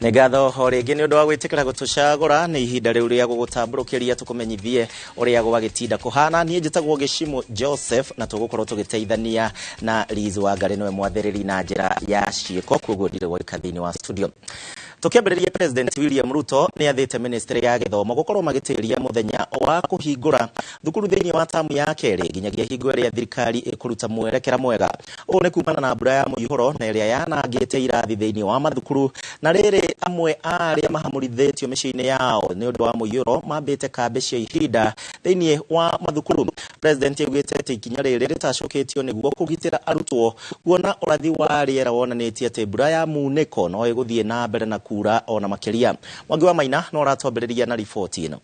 Nĩ ngatho o rĩngĩ nĩ ũndũ wa gwĩtĩkĩra gũtũcagũra. Nĩ ihinda rĩu rĩa gũgũtambũrũkĩria tũkũmenyithie ũrĩa gwagĩtinda kũhana. Niĩ njĩtagwo Gĩcimũ Joseph, na tũgũkorwo tũgĩteithania na Liz Wangari, nĩwe mwathĩrĩri na njĩra ya ciĩko, koguo ndirĩ gwaika thĩinĩ wa studio. Tũkĩambĩrĩria, President William Ruto nĩ athĩte ministry ya gĩthomo gũkorwo magĩtĩria mũthenya wa kũhingũra thukuru thĩinĩ wa tamu ya kerĩ nginyagia hingo ĩrĩa thirikari ĩkũruta mwerekera mwega. Ũũ nĩ kumana na mbura ya mũihũro na ĩrĩa yanangĩte irathi thĩinĩ wa mathukuru, na rĩrĩ amwe a arĩa mahamũrithĩtio mĩciĩ-inĩ yao nĩ ũndũ wa mũiyũro mambĩte kambĩ cia ihinda thĩinĩ wa mathukuru. President augĩte atĩ ikinya rĩrĩ rĩtacũkĩtio nĩguo kũgitĩra arutwo, kuona ũrathi wa rĩera wonanĩtie atĩ mbura ya munĩko no ĩgũthiĩ na mbere na kura ona makĩria. Mwangi wa Maina no aratwambĩrĩria na riboti ĩno.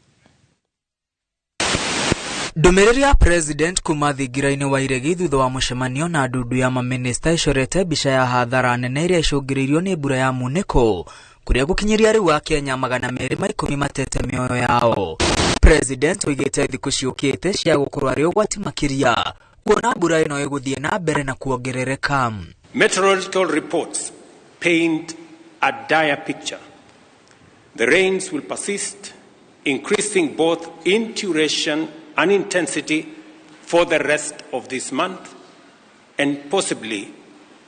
Ndũmĩrĩri ya President kuma thingira-inĩ wa iregi thutha wa mũcemanio na ndundu ya mamĩnĩsta ĩcorete mbica ya hathara nene ĩrĩa ĩcũngĩrĩirio nĩ mbura ya munĩko, kũrĩa gũkinyĩria rĩu Akenya 210 matete mĩoyo yao. President oigĩte thikũ ciũkĩte cia gũkorwo arĩ ũgwati makĩria, kuona mbura ĩno ĩgũthiĩ na mbere na kuongerereka. Meteorological reports paint a dire picture. The rains will persist, increasing both in duration and intensity for the rest of this month and possibly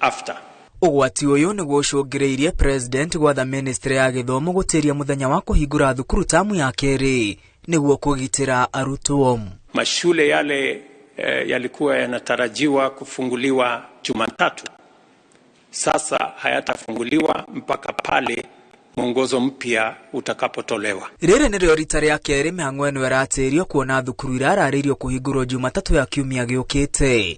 after. Ũgwati ũyũ nĩguo ũcũngĩrĩirie President gwatha ministry ya gĩthomo gũtĩria mũthenya wa kũhingũra thukuru tamu ya kerĩ nĩguo kũgitĩra arutwo. Mashule yale yalikuwa yanatarajiwa kufunguliwa Jumatatu, sasa hayatafunguliwa mpaka pale mwongozo mpya utakapotolewa. Rĩrĩ nĩrĩo rita rĩa kerĩ mĩhang'o ĩno ĩratĩrio, kuona thukuru irararĩirio kũhingũrwo Jumatatũ ya kiumia gĩũkĩte.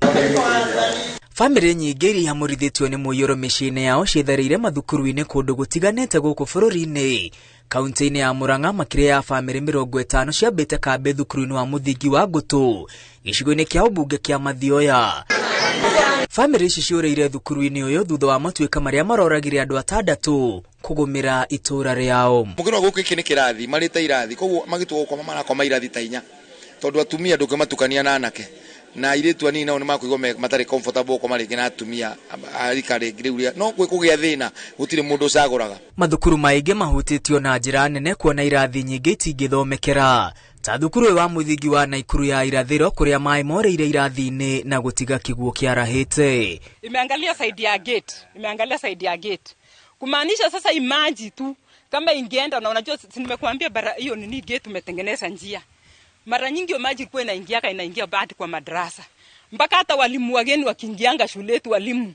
Bamĩrĩ nyingĩ iria ihamũrithĩtio nĩ mũiyũro mĩciĩ-inĩ yao ciĩtharĩire mathukuru-inĩ kũndũ gũtiganĩte gũkũ bũrũri-inĩ. Kaunti-inĩ ya Murang'a, makĩria ya bamĩrĩ 50 ciambĩte kambĩ thukuru-inĩ wa mũthingi wa Ngũtũ, gĩcigo-inĩ kĩa ũmbunge kĩa Mathioya. Bamĩrĩ ici ciũrĩire thukuru-inĩ ũyũ thutha wa matuĩka marĩa maroragire andũ atandatũ kũgũmĩra itũũra rĩao. Mũkĩro gũkũ, gĩkĩ nĩ kĩrathi marĩte irathi, koguo magĩtua gũkoma marakoma irathi ta 4, tondũ atumia ndũngĩmatukania na anake, na airĩtu anini nao nĩ makũigua matarĩ comfortable gũkoma rĩngĩ na atumia a rika rĩngĩ rĩu rĩa no gwĩ kũgĩa thĩna, gũtirĩ mũndũ ũcagũraga. Mathukuru maingĩ mahutĩtio na njĩra nene, kuona irathi nyingĩ itingĩthomekera, ta thukuru ũyũ wa mũthingi wa Naikuru ya Irathĩro, kũrĩa maĩ morĩire irathi-inĩ na gũtiga kĩguũ kĩarahĩte. Imeangalia side ya gate, imeangalia side ya gate, kumaanisha sasa imaji tu kama ingeenda, na unajua si nimekuambia bara hiyo nini gate tumetengeneza njia, mara nyingi hiyo maji ilikuwa inaingiaka, inaingia bado kwa madarasa, mpaka hata walimu wageni wakiingianga shule yetu, walimu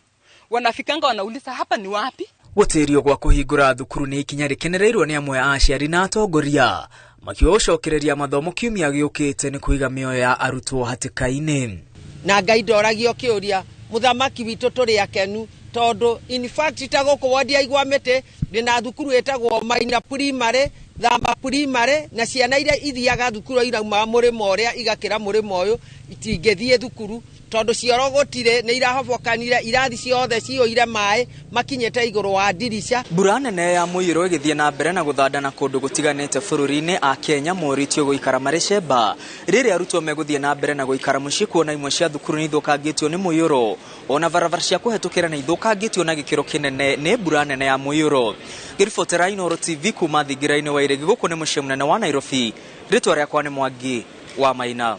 wanafikanga wanauliza, "Hapa ni wapi?" Gũtĩrio gwa kũhingũra thukuru nĩ ikinya rĩkenereirwo nĩ amwe a aciari na atongoria, makiuga gũcokereria mathomo kiumia gĩũkĩte nĩ kũiga mĩoyo ya arutwo hatĩka-inĩ. Na Ngai ndoragio kĩũria, mũthamaki witũ, tũrĩ akenu tondũ in fact ta gũkũ wodi ya Igwa Mĩtĩ ndĩna thukuru ĩtagwo Maina Primary, Thamba Primary, na ciana iria ithiaga thukuru iraumaga mũrĩmo ũrĩa igakĩra mũrĩmo ũyũ itingĩthiĩ thukuru tondũ cioro gũtirĩ, nĩ irahobokanire, irathi ciothe ciyũire maĩ makinyĩte igũrũ wa ndirica. Mbura nene ya mũiyũro ĩgĩthiĩ na mbere na gũthandana kũndũ gũtiganĩte bũrũri-inĩ, Akenya morĩtio gũikara marĩ cemba rĩrĩa arutwo megũthiĩ na mbere na gũikara mũciĩ, kuona imwe cia thukuru nĩ ithũkangĩtio nĩ mũiyũro, ona barabara cia kũhetũkĩra nĩ ithũkangĩtio na gĩkĩro kĩnene nĩ mbura nene ya mũiyũro. Ngĩribotera Inooro TV kuma thingira-inĩ wa iregi, gũkũ nĩ mũciĩ mũnene wa Nairobi, rĩtwa rĩakwa nĩ Mwangi wa Maina.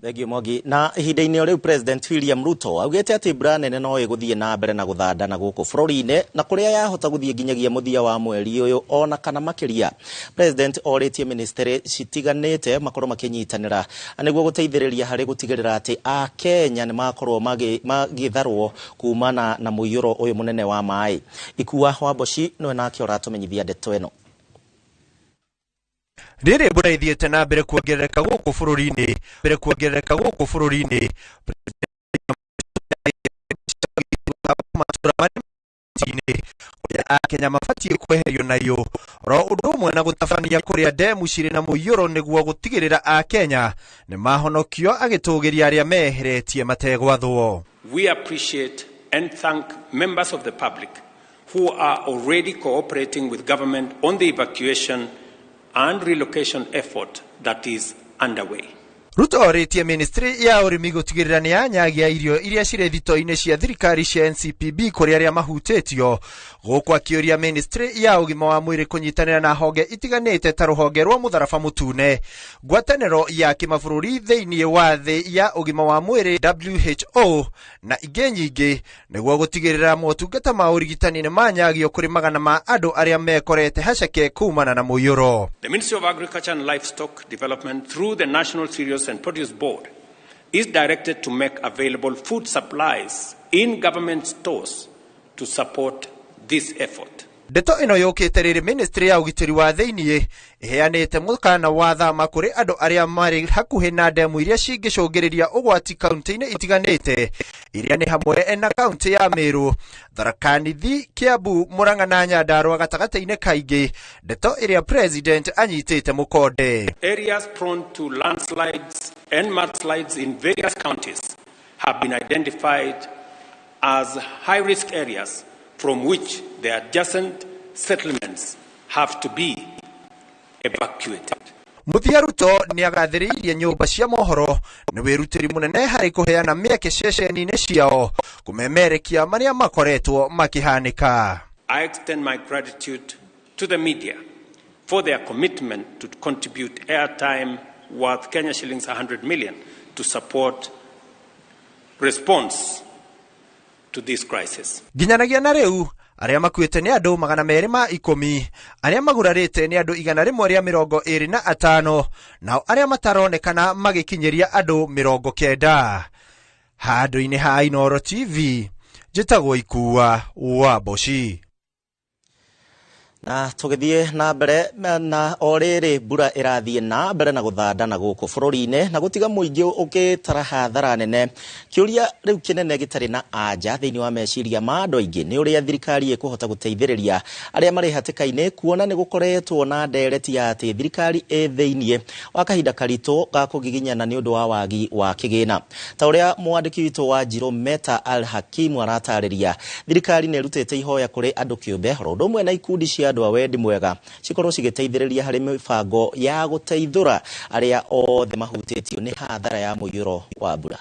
Thengiũ, Mwangi. Na ihinda-inĩ o rĩu, President William Ruto augĩte atĩ mbura nene no ĩgũthiĩ na mbere na gũthandana gũkũ bũrũri-inĩ, na kũrĩa yahota gũthiĩ nginyagia mũthia wa mweri ũyũ ona kana makĩria. President orĩtie ministry citiganĩte makorwo makĩnyitanĩra nĩguo gũteithĩrĩria harĩ gũtigĩrĩra atĩ Akenya nĩ makorwo magĩtharwo kumana na mũiyũro ũyũ mũnene wa maĩ. Ikua Wamboci nĩwe nake ũratũmenyithia ndeto ĩno. Rĩrĩ mbura ithiĩte na mbere kuongerereka gũkũ bũrũri-inĩ, mbere kuongerereka gũkũ bũrũri-inĩ, matũra marĩa kũrĩa Akenya mabatiĩ kweherio nayo oro ũndũ ũmwe na gũtabania kũrĩa ndemu cirĩ na mũiyũro nĩguo gũtigĩrĩra Akenya nĩ mahonokio, agĩtũgĩria arĩa meheretie mategwathwo. We appreciate and thank members of the public who are already cooperating with government on the evacuation and relocation effort that is underway. Ruto orĩtie ministry ya ũrĩmi gũtigĩrĩra nĩ yanyagia irio iria cirĩ thito-inĩ cia thirikari cia NCPB kũrĩ arĩa mahutĩtio, gũkũ akĩũria ministry ya ũgima wa mwĩrĩ kũnyitanĩra na honge itiganĩte ta rũhonge rwa mũtharaba mũtune, ngwatanĩro ya kĩmabũrũri thĩinĩ wa thĩ ya ũgima wa mwĩrĩ WHO na ingĩ nyingĩ, nĩguo gũtigĩrĩra motungata ma ũrigitani nĩ manyagio kũrĩ magana ma andũ arĩa mekorete haceke kumana na mũiyũro. The Ministry of Agriculture and Livestock Development through the National Cereals and Produce Board is directed to make available food supplies in government stores to support this effort. Ndeto ĩno yũkĩte rĩrĩ ministry ya ũgitĩri wa thĩinĩ ĩheanĩte mũkana wa thama kũrĩ andũ arĩa marĩ hakuhĩ na ndemu iria cingĩcũngĩrĩria ũgwati kaunti-inĩ itiganĩte iria nĩ hamwe na kaunti ya Meru, Tharaka Nithi, Kiambu, Murang'a na Nyandarua gatagatĩ-inĩ kaingĩ, ndeto ĩrĩa president anyitĩte mũkonde. Areas prone to landslides and mudslides in various counties have been identified as high-risk areas from which the adjacent settlements have to be evacuated. Mũthia Ruto nĩ agathĩrĩirie nyũmba cia mohoro nĩ wĩrutĩri mũnene harĩ kũheana mĩeke ceceni-inĩ ciao kũmemerekia marĩa makoretwo makĩhanĩka. I extend my gratitude to the media for their commitment to contribute airtime worth Kenya shillings 100 million to support response to this crisis. Nginyanagia na rĩu arĩa makuĩte nĩ andũ 210, arĩa magurarĩte nĩ andũ 125, nao arĩa mataronekana magĩkinyĩria andũ 90. Handũ-inĩ ha Inooro TV, njĩtagwo Ikua wa Mboci. Na tũgĩthiĩ na mbere na o rĩrĩ mbura ĩrathiĩ na mbere na gũthanda na gũkũ bũrũri-inĩ na gũtiga mũingĩ ũgĩtara hathara nene. Kĩũria rĩu kĩnene gĩtarĩ na anja thĩinĩ wa meciria ma andũ aingĩ nĩ ũrĩa thirikari ĩkũhota gũteithĩrĩria arĩa marĩ hatĩka-inĩ, kuona nĩ gũkoretwo na ndereti ya atĩ thirikari ĩ thĩinĩ wa kahinda karitũ ga kũgiginyana nĩ ũndũ wa wagi wa kĩgĩna. Ta ũrĩa mwandĩki witũ wa Njirũ Meta Al Hakimu aratarĩria, thirikari nĩ ĩrutĩte ihoya kũrĩ andũ kĩũmbe oro ũndũ ũmwe na ikundi cia andũ a wendi mwega cikorwo cigĩteithĩrĩria harĩ mĩbango ya gũteithũra arĩa othe mahutĩtio nĩ hathara ya mũiyũro wa mbura.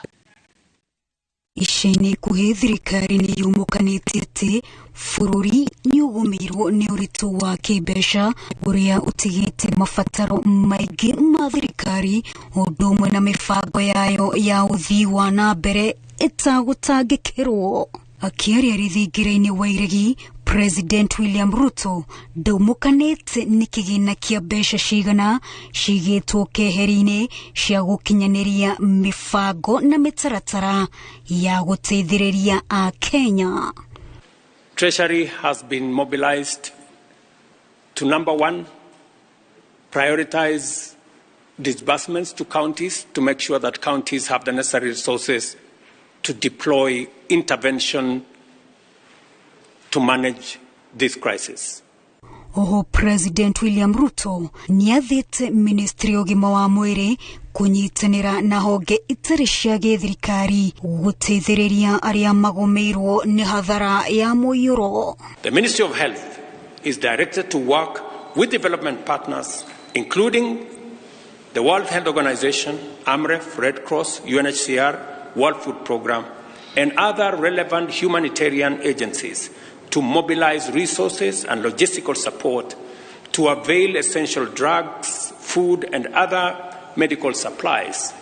Ica-inĩ ikuhĩ thirikari nĩ yumũkanĩtie atĩ bũrũri nĩ ũgũmĩirwo nĩ ũritũ wa kĩmbeca ũrĩa ũtigĩte mabataro maingĩ ma thirikari ũndũ ũmwe na mĩbango yayo ya ũthii wa na mbere ĩtagũtangĩkĩrwo. Akĩaria rĩthingira-inĩ wa iregi, President William Ruto ndaumũkanĩte nĩ kĩgĩna kĩa mbeca cigana cigĩtwo keheri-inĩ cia gũkinyanĩria mĩbango na mĩtaratara ya gũteithĩrĩria Akenya. Treasury has been mobilized to, number one, prioritize disbursements to counties to make sure that counties have the necessary resources to deploy intervention to manage this crisis. Oho President William Ruto nĩathĩte Ministry ya ũgima wa mwĩrĩ kũnyitanĩra na honge itarĩ cia gĩthirikari gũteithĩrĩria arĩa magũmĩirwo nĩ hathara ya mũiyũro. The Ministry of Health is directed to work with development partners, including the World Health Organization, AMREF, Red Cross, UNHCR, World Food Programme, and other relevant humanitarian agencies to mobilize resources and logistical support to avail essential drugs, food, and other medical supplies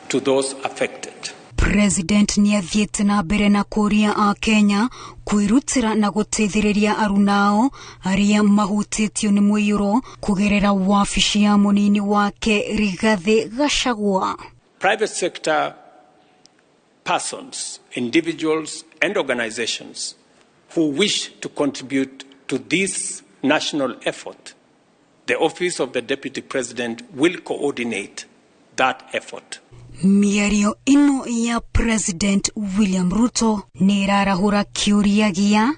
to those affected. President nĩathiĩte na mbere na kũũria a Kenya kwĩrutĩra na gũteithĩrĩria arunao arĩa mahutĩtio nĩ mũiyũro kũgerera wabici ya mũnini wake Rigathĩ Gachagua. Private sector persons, individuals, and organizations who wish to contribute to this national effort, the Office of the Deputy President will coordinate that effort. Mĩario ĩno ya President William Ruto nĩ ĩrarahũra kĩũria gĩa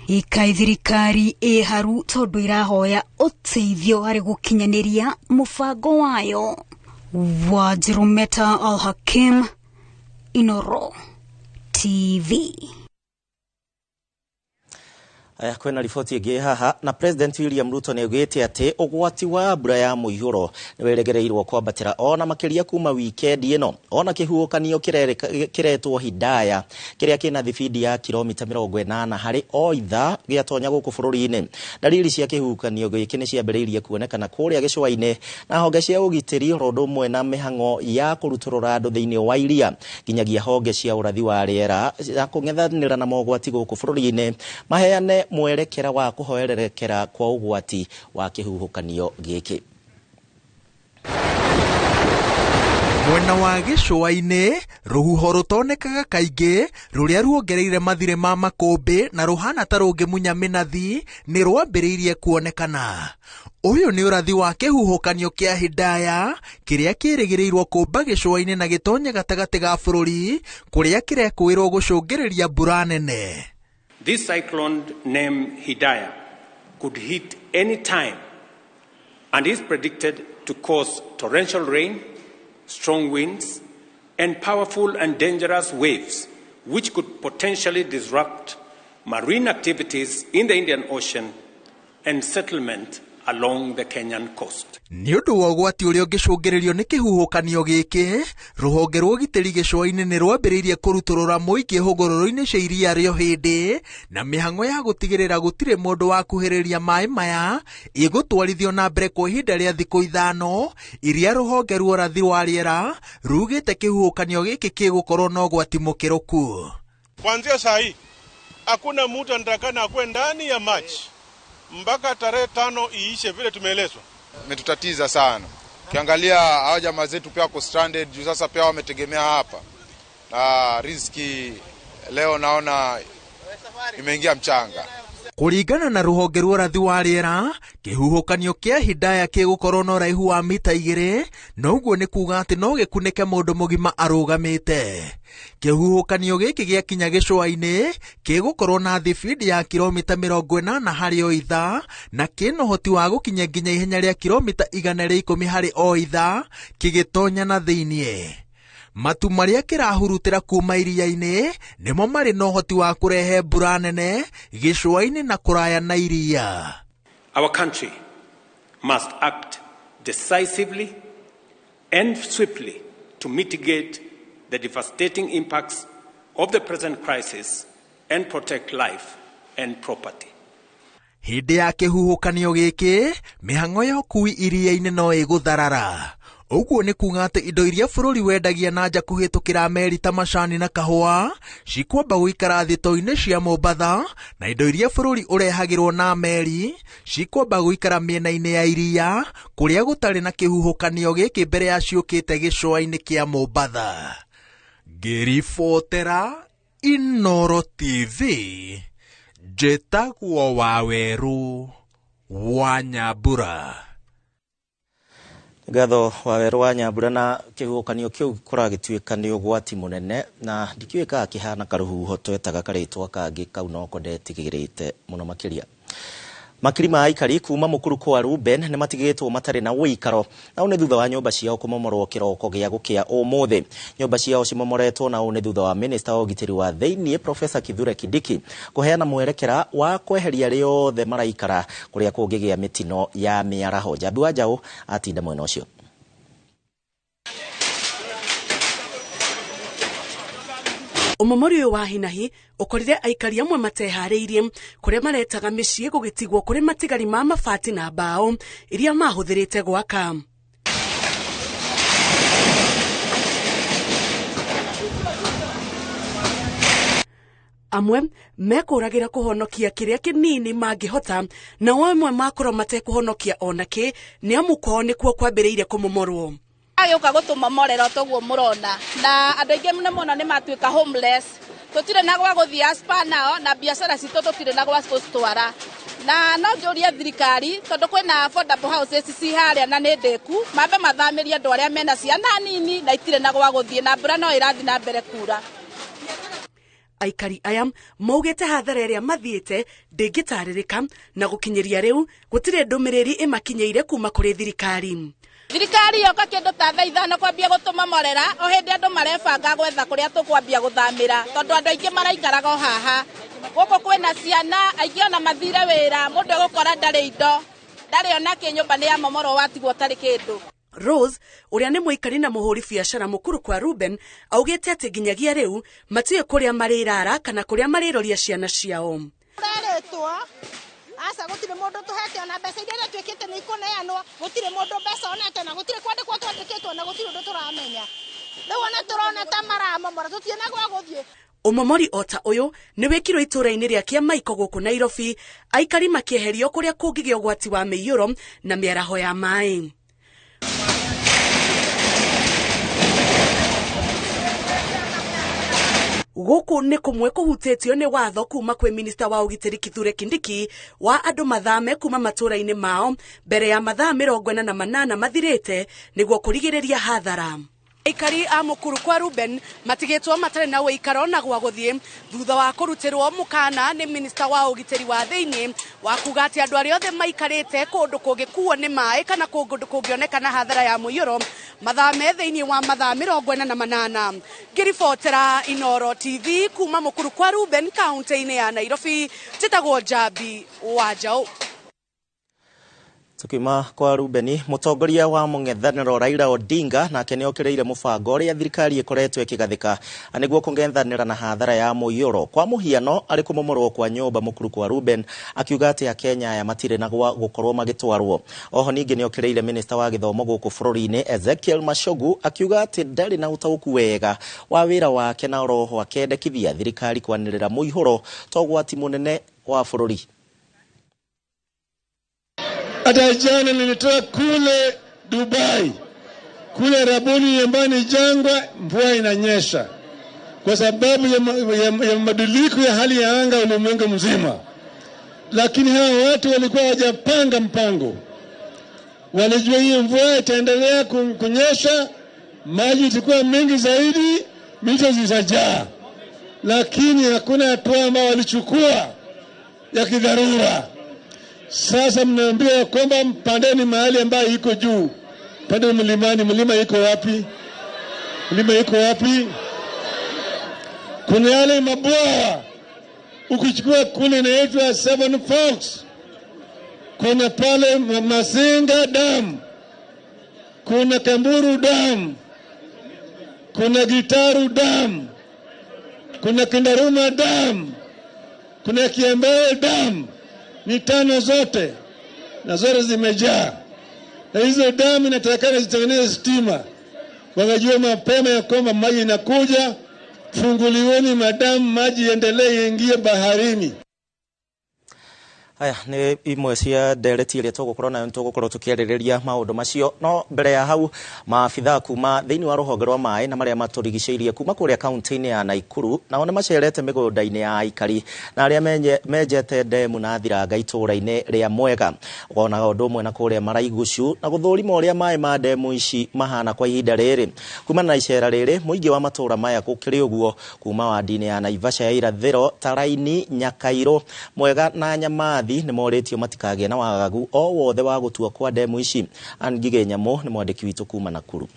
ĩkaĩ thirikari ĩ haru tondũ ĩrahoya ũteithio harĩ gũkinyanĩria mũbango wayo. Wanjirũ Meta Al Hakim, Inooro TV. Aya, kwĩna riboti ĩngĩ haha na President William Ruto nĩ augĩte atĩ ũgwati wa mbura ya mũihũro nĩ wĩrĩgĩrĩirwo kwambatĩra ona makĩria kuma wikendi ĩno ona kĩhuhũkanio kĩretwo Hidaya kĩrĩa kĩna thibindi ya kilomita 80 harĩ o ithaa gĩatonya gũkũ bũrũri-inĩ. Dalili cia kĩhuhũkanio gĩkĩ nĩ ciambĩrĩirie kuonekana kũrĩa gĩcũa-inĩ na honge cia ũgitĩri oro ũndũ ũmwe na mĩhang'o ya kũrutũrũra andũ thĩinĩ wa iria nginyagia honge cia ũrathi wa rĩera ya kũng'ethanĩra na mogwati gũkũ bũrũri-inĩ maheane mwerekera wa kũhoererekera kwa ũgwati wa kĩhuhũkanio gĩkĩ. Mwena wa gĩcũa-inĩ rũhuho rũtonekaga kaingĩ rũrĩa ruongereire mathirĩ ma makũmbĩ na rũhana ta rũngĩmunya mĩnathi nĩ rwambĩrĩirie kuonekana. Ũyũ nĩ ũrathi wa kĩhuhũkanio kĩa Hidaya kĩrĩa kĩrĩgĩrĩirwo kũmba gĩcũa-inĩ na gĩtonye gatagatĩ ga bũrũri kũrĩa kĩrekũĩrwo gũcũngĩrĩria mbura nene. This cyclone named Hidaya could hit any time and is predicted to cause torrential rain, strong winds, and powerful and dangerous waves, which could potentially disrupt marine activities in the Indian Ocean and settlement along the Kenyan coast. Nĩ ũndũ wa ũgwati ũrĩa ũngĩcũngĩrĩrio nĩ kĩhuhũkanio gĩkĩ, rũhonge rwa ũgitĩri gĩcũa-inĩ nĩ rwambĩrĩirie kũrutũrũra mũingĩ hũgũrũrũ-inĩ cia iria rĩa Ũhĩndĩ na mĩhang'o ya gũtigĩrĩra gũtirĩ mũndũ wakuhĩrĩria maĩ maya ĩgũtwarithio na mbere kwa ihinda rĩa thikũ 5 iria rũhonge rwa ũrathi wa rĩera rugĩte kĩhuhũkanio gĩkĩ kĩgũkorwo na ũgwati mũkĩrũku. Kuanzia saa hii hakuna mtu anatakana akuwe ndani ya maji mpaka tarehe 5 iishe vile tumeelezwa. Imetutatiza sana. Ukiangalia hawa jamaa zetu pia wako stranded juu sasa pia wametegemea hapa. Na riziki leo naona imeingia mchanga. Kũringana na rũhonge rwa ũrathi wa rĩera, kĩhuhũkanio kĩa Hidaya kĩgũkorwo na ũraihu wa mita 2, na ũguo nĩ kuuga atĩ no gĩkunĩke mũndũ mũgima arũgamĩte. Kĩhuhũkanio gĩkĩ gĩakinya gĩcũa-inĩ kĩgũkorwo na thibindi ya kilomita 80 harĩ o ithaa na kĩna ũhoti wa gũkinya nginya ihenya rĩa kilomita 110 harĩ o ithaa kĩgĩtonya na thĩiniĩ. Matu marĩa kĩrahurutĩra kuma iria-inĩ nĩmo marĩ na ũhoti wa kũrehe mbura nene gĩcũa-inĩ na kũraya na iria. Our country must act decisively and swiftly to mitigate the devastating impacts of the present crisis and protect life and property. Hĩndĩ ya kĩhuhũkanio gĩkĩ, mĩhang'o ya ũkuui iria-inĩ no ĩgũtharara. Ũguo nĩ kuuga atĩ indo iria bũrũri wendagia na nja kũhĩtũkĩra meri ta macani na kahũa cikwamba gũikara thito-inĩ cia Mombatha, na indo iria bũrũri ũrehagĩrwo na meri cikwamba gũikara mĩena-inĩ ya iria kũrĩa gũtarĩ na kĩhuhũkanio gĩkĩ mbere ya ciũkĩte gĩcũa-inĩ kĩa Mombatha. Ngĩribotera Inoro TV, njĩtagwo Wawerũ wa Nyambura. Ngatho Wawerũ wa Nyambura. Na kĩhuhũkanio kĩu kũragĩtuĩka nĩ ũgwati mũnene na ndikĩũĩ kana kĩhana karũhuho twetaga karĩtwa kangĩ kau noko ndetigĩrĩte mũno makĩria. Makiri ma aikari kuma mũkuru kwa Ruben nĩ matigĩtwo matarĩ na ũikaro na ũũ nĩ thutha wa nyũmba ciao kũmomorwo kĩroko gĩa gũkĩa ũmũthĩ. Nyũmba ciao cimomoretwo na ũũ nĩ thutha wa minista wa ũgitĩri wa thĩiniĩ Professor Kithure Kindiki kũheana mwerekera wa kweheria arĩa othe maraikara kũrĩa kũngĩgĩa mĩtino ya mĩaraho. Njambi wa Njaũ atinda mwena ũcio. Ũmomori ũyũ wa hinahi ũkorire aikari amwe mateharĩirie kũrĩa maretaga mĩciĩ gũgĩtigwo kũrĩ matigari ma mabati na mbaũ iria mahũthĩrĩte gwaka. Amwe mekũragĩra kũhonokia kĩrĩa kĩnini mangĩhota, nao amwe makorwo matekũhonokia onakĩ nĩ amu kwao nĩkuo kwambĩrĩirie kũmomorwo. Agĩũka gũtũmomorera toguo mũrona na andũ aingĩ nĩ mona nĩ matuĩka homeless. Tũtirĩ na gwa gũthiĩ aspa nao na biacara citũ tũtirĩ na gwa gũcitwara. Na no njũrie thirikari tondũ kwĩna affordable houses ci harĩa na nĩ ndĩku, mambe mathamĩrie andũ arĩa mena ciana nini na itirĩ na gwa gũthiĩ na mbura no ĩrathiĩ na mbere kura. Aikari aya maugĩte hathara ĩrĩa mathiĩte ndĩngĩtarĩrĩka na gũkinyĩria rĩu gũtirĩ ndũmĩrĩri ĩmakinyĩire kuma kũrĩ thirikari. Thirikari yoka kĩndũ ta thaa 5 kwambia gũtũmomorera o hĩndĩ andũ marebanga gwetha kũrĩa tũkwambia gũthamĩra tondũ andũ aingĩ maraikaraga o haha. Gũkũ kwĩna ciana aingĩ ona mathire wĩra, mũndũ egũkora ndarĩ indo, ndarĩ ona kĩ, nyũmba nĩ yamomorwo watigwo ũtarĩ kĩndũ. Rose ũrĩa nĩ mũikari na mũhũri biacara mũkuru kwa Ruben augĩte atĩ nginyagia rĩu matiũĩ kũrĩa marĩrara kana kũrĩa marĩroria ciana ciao. Tũrerĩtwo aca gũtirĩ mũndũ tũhete ona mbeca iria twĩkĩte nĩ ikũneanwo, gũtirĩ mũndũ mbeca onete na gũtirĩ kwandĩkwo twandĩkĩtwo na gũtirĩ ũndũ tũramenya. Rĩu ona tũrona ta maramomora tũtirĩ na gwa gũthiĩ. Ũmomori o ta ũyũ nĩ wĩkirwo itũũra-inĩ rĩa Kĩamaiko gũkũ Nairobi, aikari makĩeherio kũrĩa kũngĩgĩa ũgwati wa mĩiyũro na mĩaraho ya maĩ. Gũkũ nĩ kũmwe kũhutĩtio nĩ watho kuma kwĩ minista wa ũgitĩri Kithure Kindiki wa andũ mathame kuma matũũra-inĩ mao mbere ya mathaa 48 mathirĩte nĩguo kũrigĩrĩria hathara. Aikari a mũkuru kwa Ruben matigĩtwo matarĩ na ũikaro na gwa gũthiĩ thutha wa kũrutĩrwo mũkana nĩ minista wa ũgitĩri wa thĩinĩ wa kuga atĩ andũ arĩa othe maikarĩte kũndũ kũngĩkuo nĩ maĩ kana kũndũ kũngĩonekana hathara ya mũiyũro mathame thĩinĩ wa mathaa 48. Ngĩribotera Inooro TV kuma mũkuru kwa Ruben kaunti-inĩ ya Nairobi, njĩtagwo Njambi wa Njaũ. Tukiuma kwa Rubeni, mũtongoria wa mũng'ethanĩro Raila Odinga nake nĩ okĩrĩire mũbango ũrĩa thirikari ĩkoretwo ĩkĩgathĩka nĩguo kũng'ethanĩra na hathara ya mũiyũro. Kwa mũhiano arĩ kũmomorwo kwa nyũmba mũkuru kwa Ruben akiuga atĩ Akenya aya matirĩ na gwa gũkorwo magĩtwarwo. Oho ningĩ nĩ okĩrĩire minista wa gĩthomo gũkũ bũrũri-inĩ Ezekiel Machogu akiuga atĩ ndarĩ na ũtaũku wega wa wĩra wake na oroho akendekithia thirikari kwanĩrĩra mũihũro ta ũgwati mũnene wa bũrũri. Hata jana nilitoa kule Dubai, kule Arabuni ambayo ni jangwa, mvua inanyesha kwa sababu ya mabadiliko ya hali ya anga ulimwengu mzima. Lakini hawa watu walikuwa hawajapanga mpango. Walijua hiyo mvua itaendelea kunyesha, maji itakuwa mengi zaidi, mito zitajaa. Lakini hakuna hatua ambayo walichukua ya kidharura. Sasa mnaambiwa kwamba mpandeni mahali ambayo iko juu. Pande mlimani, mlima iko wapi? Mlima iko wapi? Kuna yale mabwawa. Ukichukua kule inaitwa Seven Forks. Kuna pale Masinga Dam. Kuna Kamburu Dam. Kuna Gitaru Dam. Kuna Kindaruma Dam. Kuna Kiambere Dam. Ni tano zote na zote zimejaa. Na hizo damu inatakana zitengeneze stima. Wakajua mapema ya kwamba maji inakuja, funguliweni madamu, maji endelee ingie baharini. Haya nĩ imwe cia ndereti iria tũgũkorwo nayo nĩtũgũkorwo tũkĩarĩrĩria maũndũ macio. No mbere ya hau maabithaa kuma thĩinĩ wa rũhonge rwa maĩ na marĩa matũrigicĩirie kuma kũrĩa kaunti-inĩ ya Naikuru nao nĩ macerete mĩgũnda-inĩ ya aikari na arĩa menjete ndemu na thiranga itũũra-inĩ rĩa Mwega ona ũndũ ũmwe na kũrĩa Maraigucu na gũthũrima ũrĩa maĩ ma ndemu ici mahana kwa ihinda rĩrĩ. Kumana na icera rĩrĩ mũingĩ wa matũũra maya gũkĩrĩ ũguo kuma wandi-inĩ ya Naivasha ya irathĩro, Taraini, Nyakairũ, Mwega na Nyamathi nĩ morĩtio matikagĩe na wagagu o wothe wa gũtua kwa ndemu ici. Ann Ngigĩ Nyamũ nĩ mwandĩki witũ kuma Nakuru.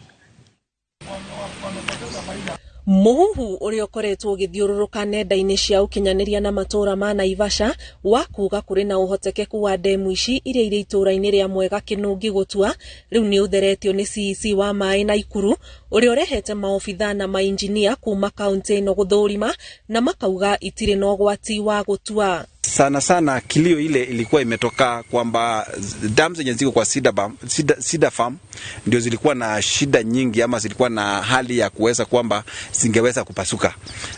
Mũhuhu ũrĩa ũkoretwo ũgĩthiũrũrũka nenda-inĩ cia ũkinyanĩria na matũũra ma Naivasha wa kuga kũrĩ na ũhotekeku wa ndemu ici iria irĩ itũũra-inĩ rĩa Mwega Kĩnũngi gũtua rĩu nĩ ũtheretio nĩ CEC wa maĩ Naikuru ũrĩa ũrehete maobithaa na mainjinia kuma kaunti ĩno gũthũrima na makauga itirĩ na ũgwati wa gũtua. Sana sana kilio ile ilikuwa imetoka kwamba dam zenye ziko kwa Cedar Farm ndio zilikuwa na shida nyingi, ama zilikuwa na hali ya kuweza kwamba zingeweza kupasuka.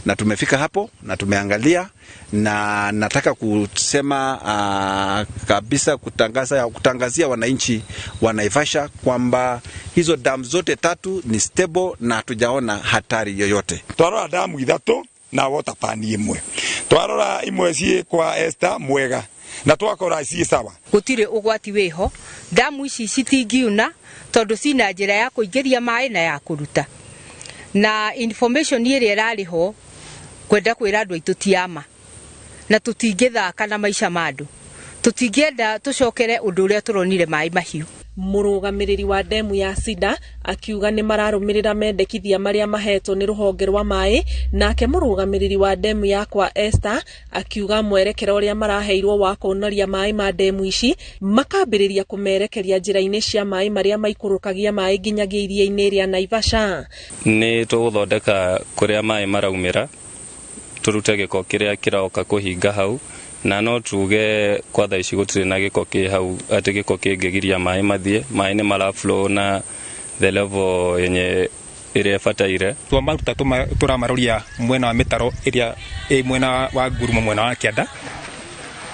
Na tumefika hapo na tumeangalia, na nataka kusema kabisa kutangazia wananchi wa Naivasha kwamba hizo dam zote tatu ni stable na hatujaona hatari yoyote. Twarora damu 3 na water pan imwe. Twarora imwe ciĩ kwa Esther Mwega na twakora ciĩ sawa. Gũtirĩ ũgwati wĩho, damu ici citingiuna tondũ cina njĩra ya kũingĩria maĩ na ya kũruta. Na information ĩrĩa ĩrarĩ ho Kwenda kwĩra andũ aitũ ti ama na tũtingĩthaka na maica ma andũ, tũtingĩenda tũcokere ũndũ ũrĩa tũronire maĩ mahiũ. Mũrũgamĩrĩri wa demu ya Cedar akiuga nĩ mararũmĩrĩra mendekithia marĩa mahetwo nĩ rũhonge rwa maĩ, nake mũrũgamĩrĩri wa demu ya kwa Esther akiuga mwerekera ũrĩa maraheirwo wa kuonoria maĩ ma demu ici makambĩrĩria kũmerekeria njĩra-inĩ cia maĩ marĩa maikũrũkagia maĩ nginyagia iria-inĩ rĩa Naivasha. Nĩ tũgũthondeka kũrĩa maĩ maraumĩra, tũrute gĩko kĩrĩa kĩroka kũhinga hau, na no tuge kwa thaa ici gũtirĩ na gĩko kĩ hau atĩ gĩko kĩngĩgiria maĩ mathiĩ. Maĩ nĩ mara flow na the level yenye ĩrĩa ĩbataire. Twamaruta tũramaroria mwena wa mĩtaro ĩrĩa ĩ mwena wa ngurumo mwena wa kĩanda.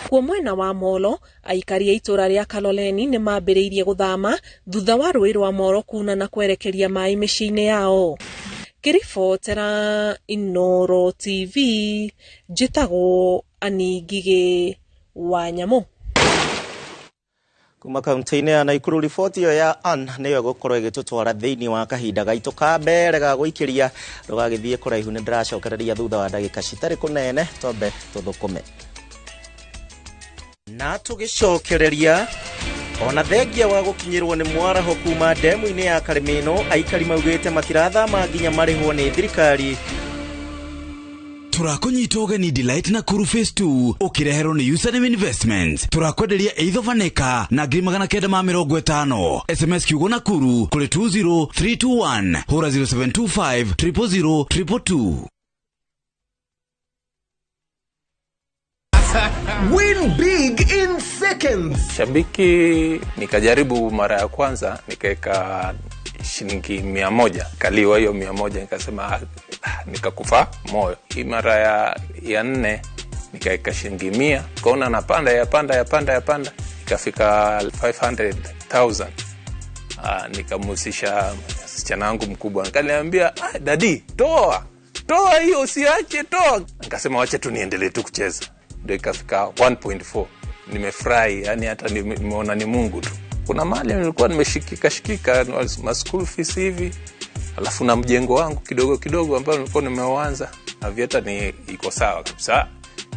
Kuo mwena wa Molo, aikari a itũra rĩa Kaloleni nĩ mambĩrĩirie gũthama thutha wa rũĩ rwa Molo kuna na kwerekeria maĩ mĩciĩ-inĩ yao. Ngĩribotera Inooro TV, njĩtagwo Annie Ngigĩ wa Nyamũ. Kuma kaunti-inĩ ya Nakuru, riboti ĩyo ya Ann nĩyo ĩgũkorwo ĩgĩtũtwara thĩinĩ wa kahinda gaitũ ka mbere ga gũikĩria. Ndũgagĩthiĩ kũraihu, nĩ ndĩracokereria thutha wa ndagĩka citarĩ kũnene, twambe tũthũkũme na tũgĩcokereria. Ona thengia wa gũkinyĩrwo nĩ mwaraho kuma ndemu-inĩ ya Karĩmĩno, aikari maugĩte matirathama nginya marĩhwo nĩ thirikari. Tũrakũnyita ũgeni Delight Nakuru Phase 2 ũkĩreherwo nĩ Username Investments. Tũrakwenderia eitho vaneka na 950. SMS kiugo Nakuru kũrĩ 20321, hũra 0725 000 222. Win big in seconds. Shabiki nikajaribu mara ya kwanza nikaweka shilingi 100, kaliwa hiyo 100, nikasema nikakufa moyo. Hii mara ya nne nikaweka shilingi 100, kaona napanda yapanda ikafika 500,000. Nikamhusisha msichana wangu mkubwa, nikaniambia daddy, toa hiyo, usiache, toa. Nikasema wacha tu niendelee tu kucheza, ndio ikafika 1.4. Nimefurahi, yani hata nimeona ni Mungu tu. Kuna mahali nilikuwa nimeshikika ma school fees hivi, alafu na mjengo wangu kidogo kidogo ambao nilikuwa nimeuanza. Aviator ni iko sawa kabisa,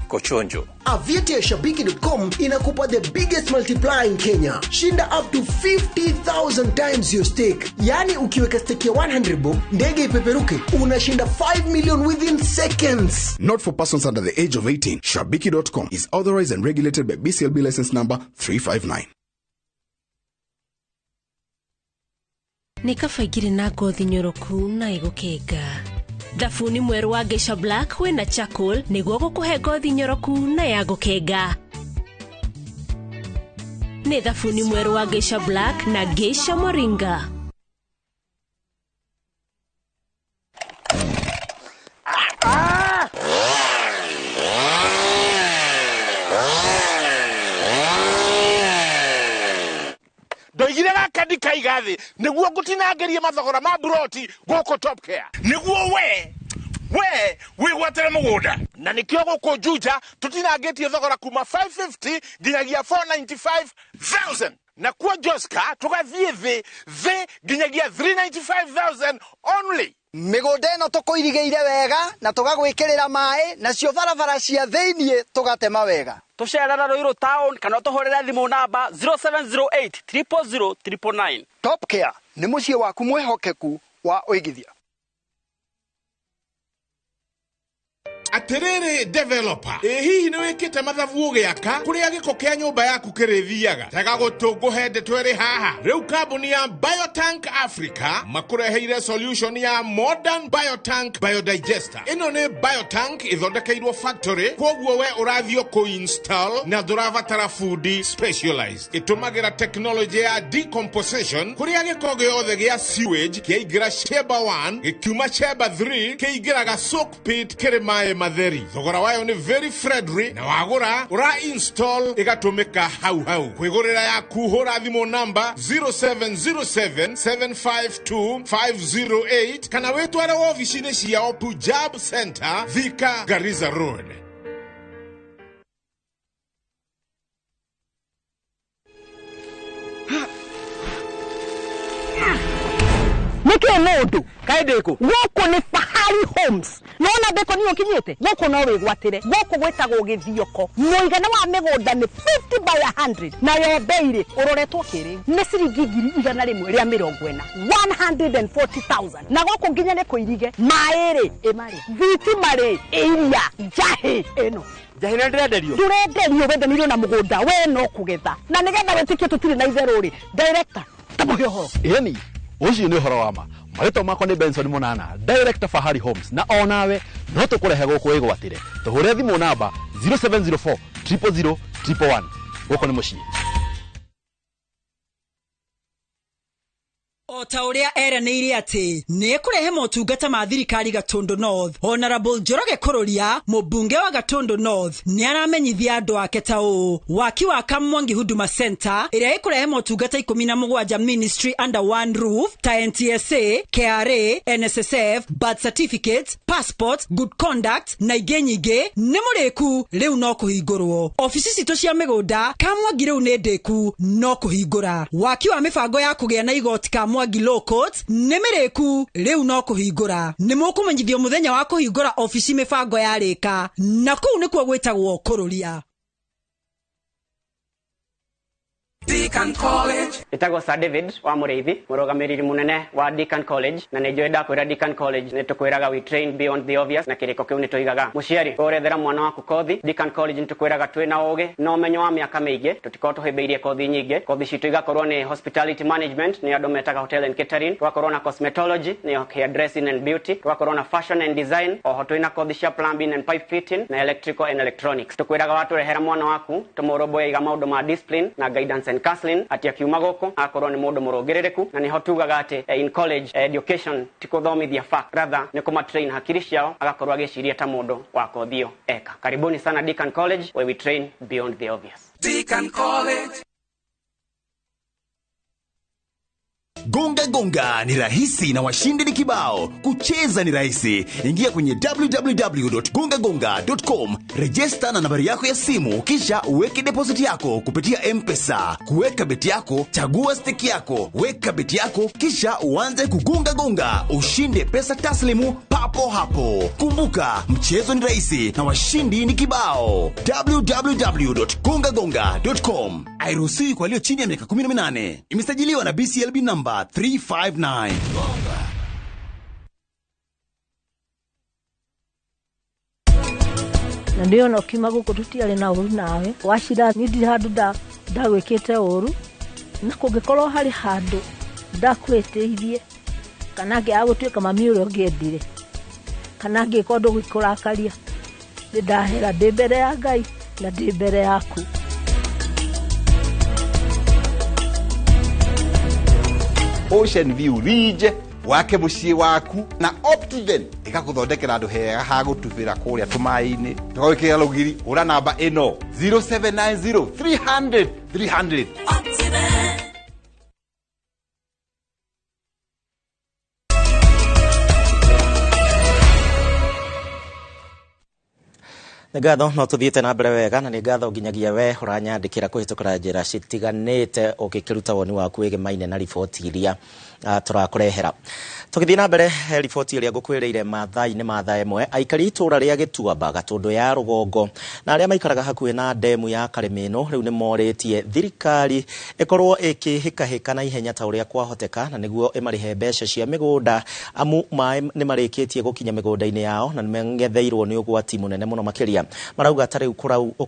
iko chonjo. Aviator Shabiki.com inakupa the biggest multiplier in Kenya. Shinda up to 50,000 times your stake. Yani ukiweka stake ya 100 bob, ndege ipeperuke, unashinda 5 million within seconds. Not for persons under the age of 18. Shabiki.com is authorized and regulated by BCLB license number 359. Nĩ kaba ingĩrĩ na ngothi nyoroku na ĩgũkenga. Thabuni mwerũ wa Geisha Black wĩna charcoal nĩguo gũkũhe ngothi nyoroku na ya gũkenga. Nĩ thabuni mwerũ wa Geisha Black na Geisha Moringa. Ndoigire gaka ndikaiga thĩ nĩguo ngũtinangĩrie mathogora ma buroti gũkũ Top Care, nĩguo we wĩgwatĩre mũgũnda, na nĩkĩo gũkũ Juja tũtinangĩtie thogora kuma 550 nginyagia 495,000, na kuo Joska tũgathiĩ thĩ nginyagia 395,000 only. Mĩgũnda ĩno tũkũirigĩire wega na tũgagwĩkĩrĩra maĩ, nacio barabara cia thĩiniĩ tũgatema wega. Tũcerera Ruiru town kana tũhũrĩre thimũ namba 0708 000 999. Top Care nĩ mũciĩ waku mwĩhokeku wa ũigithia. Atiriri developer, ĩ hihi nĩ wĩkĩte mathabu ũgĩaka kũrĩa gĩko kĩa nyũmba yaku kĩrĩthiaga? Tega gũtũ ngũhe ndeto ĩrĩ haha. Rĩu kambuni ya Biotank Africa makũreheire solution ya modern Biotank biodigester. Ĩno nĩ Biotank ĩthondekeirwo factory, kwoguo we ũrathiĩ kũ-install na ndũrabatara fundi specialized. Ĩtũmagĩra technology ya decomposition kũrĩa gĩko gĩothe gĩa sewage kĩaingĩra chamber 1 gĩkiuma chamber 3 kĩingĩraga soak pit kĩrĩ maĩ matheri. Thogora wayo nĩ very friendly na wagũra ũra install ĩgatũmĩka hau hau. Kwĩgũrĩra yaku hũra thimũ namba 0707 752 508 kana wĩtware wobici-inĩ ciao Punjab Center, Thika, Garissa Road. Nĩkĩ mũndũ kaĩ ndĩkũ gũkũ nĩ fahari. Fahari Homes. Nona beko niyo kinyete gũkũ no wĩgwatĩre gũkũ gwĩtagwo Gĩthioko. Mũigana wa mĩgũnda nĩ 50 by 100 nayo bei rĩ ũroretwo kĩrĩu nĩ ciringi 140,000 140,000 na gũkũ nginya nĩ kũirige maĩ rĩ ĩmarĩ thitima rĩ iria njahĩ ĩno njahĩ nĩ ndĩrenderio ndũrenderio wendanĩirio na mũgũnda we no kũgetha na nĩgetha wĩtĩkie tũtirĩ na itherũ rĩ director tamũhe ũhoro. Ĩni ũcio nĩ ũhoro wa ma. Marĩtwa makwa nĩ Benson Mũnana, director Fahari Homes, na onawe no tũkũrehe gũkũ wĩgwatĩre. Tũhũre thimũ namba 0704 000 111. Gũkũ nĩ mũciĩ. O ta ũrĩa eranĩire atĩ nĩ ekũrehe motungata ma thirikari Gatundu North, Honorable Njoroge Kũrũria, mũmbunge wa Gatundu North, nĩ aramenyithia andũ ake ta ũũ: waki wa Kamwangi Huduma Center ĩrĩa ĩkũrehe motungata 17 ministry under one roof ta NTSA, KRA, NSSF, birth certificates, passport, good conduct na ingĩ nyingĩ nĩ mũrĩku rĩu no kũhingũrwo. Obici citũ cia mĩgũnda Kamwangi rĩu nĩ ndĩku no kũhingũra. Waki wa mĩbango ya kũgĩa na igoti Kamwangi Law Court nĩ mĩrĩku rĩu no kũhingũra. Nĩ mũkũmenyithio mũthenya wa kũhingũra obici mĩbango yarĩka, na kũu nĩkuo gwĩtagwo kũrũria. Deacon College. Ĩtagwo Sir David wa Mũrĩithi, mũrũgamĩrĩri mũnene wa Deacon College, na nĩ njũĩ ndakwĩra Deacon College nĩ tũkwĩraga we train beyond the obvious, na kĩrĩko kĩu nĩ tũigaga. Mũciari ũrethera mwana waku kothi, Deacon College nĩ tũkwĩraga twĩna ũgĩ na ũmenyo wa mĩaka mĩingĩ, tũtikorwo tũhĩmbĩirie kothi nyingĩ. Kothi citũ igakorwo nĩ hospitality management, nĩ andũ metaga hotel and catering, tũgakorwo na cosmetology, nĩ hair dressing and beauty, tũgakorwo na fashion and design, oho twĩna kothi cia plumbing and pipe fitting na electrical and electronics. Tũkwĩraga watũrehera mwana waku tũmũrũmbũyagia maũndũ ma discipline na guidance and counseling, atĩ akiuma gũkũ akorwo nĩ mũndũ mũrũngĩrĩrĩku, na nĩho tugaga atĩ in college education ti kũthomithia fact, rather nĩ kũmatrain hakiri ciao agakorwo agĩciria ta mũndũ wa kothi ĩyo eka. Karibuni sana Deacon College, where we train beyond the obvious. Deacon College. Gonga gonga ni rahisi na washindi ni kibao. Kucheza ni rahisi. Ingia kwenye www.gongagonga.com, register na nambari yako ya simu, kisha uweke deposit yako kupitia M-Pesa. Kuweka beti yako, chagua stake yako, weka beti yako, kisha uanze kugonga gonga, ushinde pesa taslimu papo hapo. Kumbuka, mchezo ni rahisi na washindi ni kibao. www.gongagonga.com. Hairuhusiwi kwa walio chini ya miaka 18. Imesajiliwa na BCLB number 359. Na ndio na ukiuma gũkũ tũtiarĩ na ũru nawe wacira niĩ ndirĩ handũ ndagwĩkĩte ũru, na kũngĩkorwo harĩ handũ ndakwĩtĩirie kana ngĩaga gũtuĩka mami ũrĩa ũngĩendire kana ngĩka ũndũ gũkũrakaria, nĩ ndahera ndĩ mbere ya Ngai na ndĩ mbere yaku. Ocean View Ridge wake mũciĩ waku na Optiven ĩgakũthondekera handũ hega ha gũtubĩra kũrĩa tũmaĩ-inĩ, tũgagwĩkĩra rũgiri. Hũra namba ĩno 0790 300 300. Nĩ ngatho no tũthiĩte na mbere wega, na nĩ ngatho nginyagia we ũranyandĩkĩra kũhĩtũkĩra njĩra citiganĩte ũgĩkĩruta woni waku wĩgemaine na riboti iria tũrakũrehera. Tũgĩthiĩ na mbere, riboti ĩrĩa ngũkwĩrĩire mathaa-inĩ ma thaa ĩmwe, aikari itũũra rĩa Gĩtuamba Gatũndũ ya rũgongo na arĩa maikaraga hakuhĩ na ndemu ya Karĩmĩnũ rĩu nĩ morĩtie thirikari ĩkorwo ĩkĩhĩkahĩka na ihenya ta ũrĩa kwahoteka, na nĩguo ĩmarĩhe mbeca cia mĩgũnda, amu maĩ nĩ marĩkĩtie gũkinya mĩgũnda-inĩ yao na nĩmeng'etheirwo nĩ ũgwati mũnene mũno makĩria. Marauga ta rĩu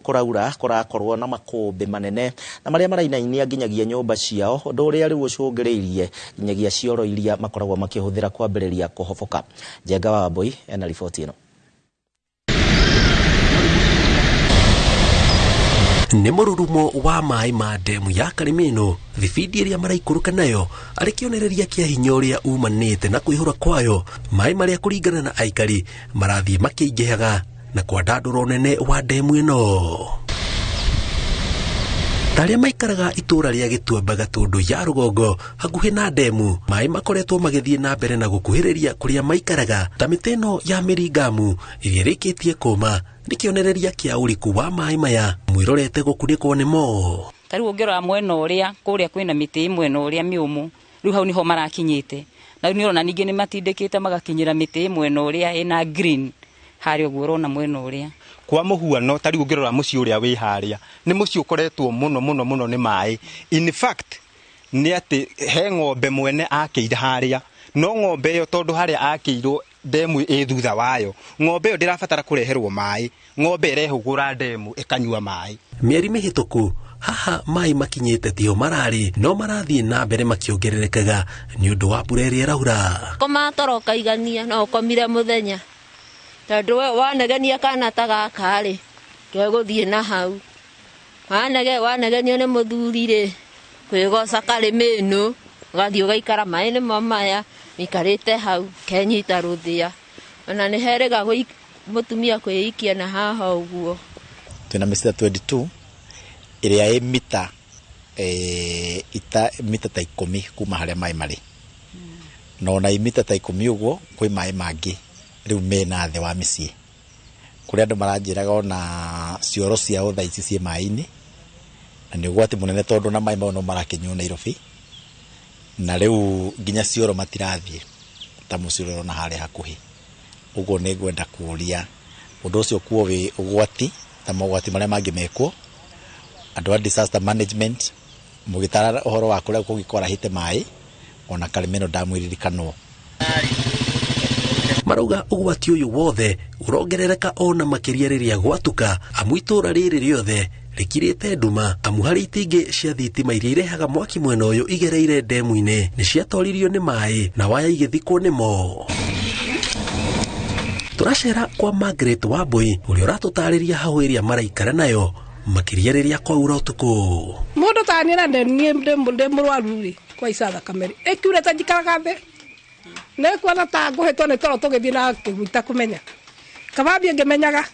kũraura kũrakorwo na makũmbĩ manene na marĩa marainainia nginyagia nyũmba ciao, ũndũ ũrĩa rĩu ũcũngĩrĩirie nginyagia cioro iria makoragwo makĩhũthĩra kwambĩrĩria kũhoboka. Njenga wa Wambui ena riboti ĩno. Nĩ mũrurumo wa maĩ ma ndemu ya Karĩmĩnũ, thibindi ĩrĩa maraikũrũka nayo arĩ kĩonereria kĩa hinya ũrĩa umanĩte na kũihũra kwayo. Maĩ marĩa kũringana na aikari marathiĩ makĩingĩhaga na kwandandũra ũnene wa ndemu ĩno. Arĩa maikaraga itũũra rĩa Gĩtuamba Gatũndũ ya rũgongo hakuhĩ na ndemu, maĩ makoretwo magĩthiĩ na mbere na gũkuhĩrĩria kũrĩa maikaraga ta mĩtĩ ĩno ya mĩringamu ĩrĩa ĩrĩkĩtie kũma nĩ kĩonereria kĩa ũriku wa maĩ maya mwĩrorete gũkunĩkwo nĩmo. Ta rĩu ũngĩrora mwena ũrĩa kũrĩa kwĩna mĩtĩ mwena ũrĩa mĩũmũ, rĩu hau nĩho marakinyĩte, Na rĩu nĩ ũrona ningĩ nĩ matindĩkĩte magakinyĩra mĩtĩ mwena ũrĩa ĩna green harĩa ũguo ũrona mwena ũrĩa. Kwa mũhuano ta rĩu ũngĩrora mũciĩ ũrĩa wĩ harĩa nĩ mũciĩ ũkoretwo mũno mũno mũno nĩ maĩ. In fact nĩ atĩ he ng'ombe mwene akĩire harĩa, no ng'ombe ĩyo tondũ harĩa akĩirwo ndemu ĩ thutha wayo, ng'ombe ĩyo ndĩrabatara kũreherwo maĩ, ng'ombe ĩrehũgũra ndemu ĩkanyua maĩ. Mĩeri mĩhĩtũku haha maĩ makinyĩte tiho mararĩ no marathiĩ na mbere makĩongererekaga nĩ ũndũ wa mbura ĩrĩa ĩraura. Koma toro ũkaigania no ũkomire mũthenya tondũ we wanegenia kana ta gaka rĩ kegũthiĩ na hau, wanegenio nĩ mũthuri rĩ kwĩgoca karĩ mĩnũ ũgathiĩ ũgaikara maĩ nĩmo maya mikarĩte hau kenyita rũthĩa, ona nĩ herĩga mũtumia kwĩikia na haha ũguo. Twĩna mĩcita 22 ĩrĩa ĩ mita mita ta 10 kuma harĩa maĩ marĩ, na ona ĩ mita ta 10 ũguo kwĩ maĩ mangĩ rĩu mena thĩ wa mĩciĩ kũrĩa andũ maranjĩraga ona cioro ciao thaa ici ciĩ maĩ-inĩ, na nĩ ũgwati mũnene tondũ na maĩ mau no marakĩnyuo Nairobi, na rĩu nginya cioro matirathiĩ ta mũciĩ ũrĩa ũrona harĩa hakuhĩ. Ũguo nĩ ngwenda kũũria ũndũ ũcio kuo wĩ ũgwati ta mogwati marĩa mangĩ mekwo, andũ a disaster management mũgĩtara ũhoro wa kũrĩa kũngĩkwarahĩte maĩ ona Karĩmĩno ndamwĩririkanwo. Marauga ũgwati ũyũ wothe ũrongerereka ona makĩria rĩrĩa gwatuka, amu itũũra rĩrĩ rĩothe rĩkirĩte nduma, amu harĩ itingĩ cia thitima iria irehaga mwaki mwena ũyũ igereire ndemu-inĩ nĩ ciatoririo nĩ maĩ na waya igĩthikwo nĩmo. Tũracera kwa Margaret Wambui ũrĩa ũratũtarĩria hau ĩrĩa maraikara nayo makĩria rĩrĩa kwaura ũtukũ. Mũndũ ta niĩ na niĩ ndĩ mũrwaru rĩ kwaica thakame rĩ ĩkiurĩte njikaraga thĩ nĩ kuona ta ngũhĩtwo nĩ toro tũgĩthiĩ na kĩguita kũmenya kabambie ngĩmenyaga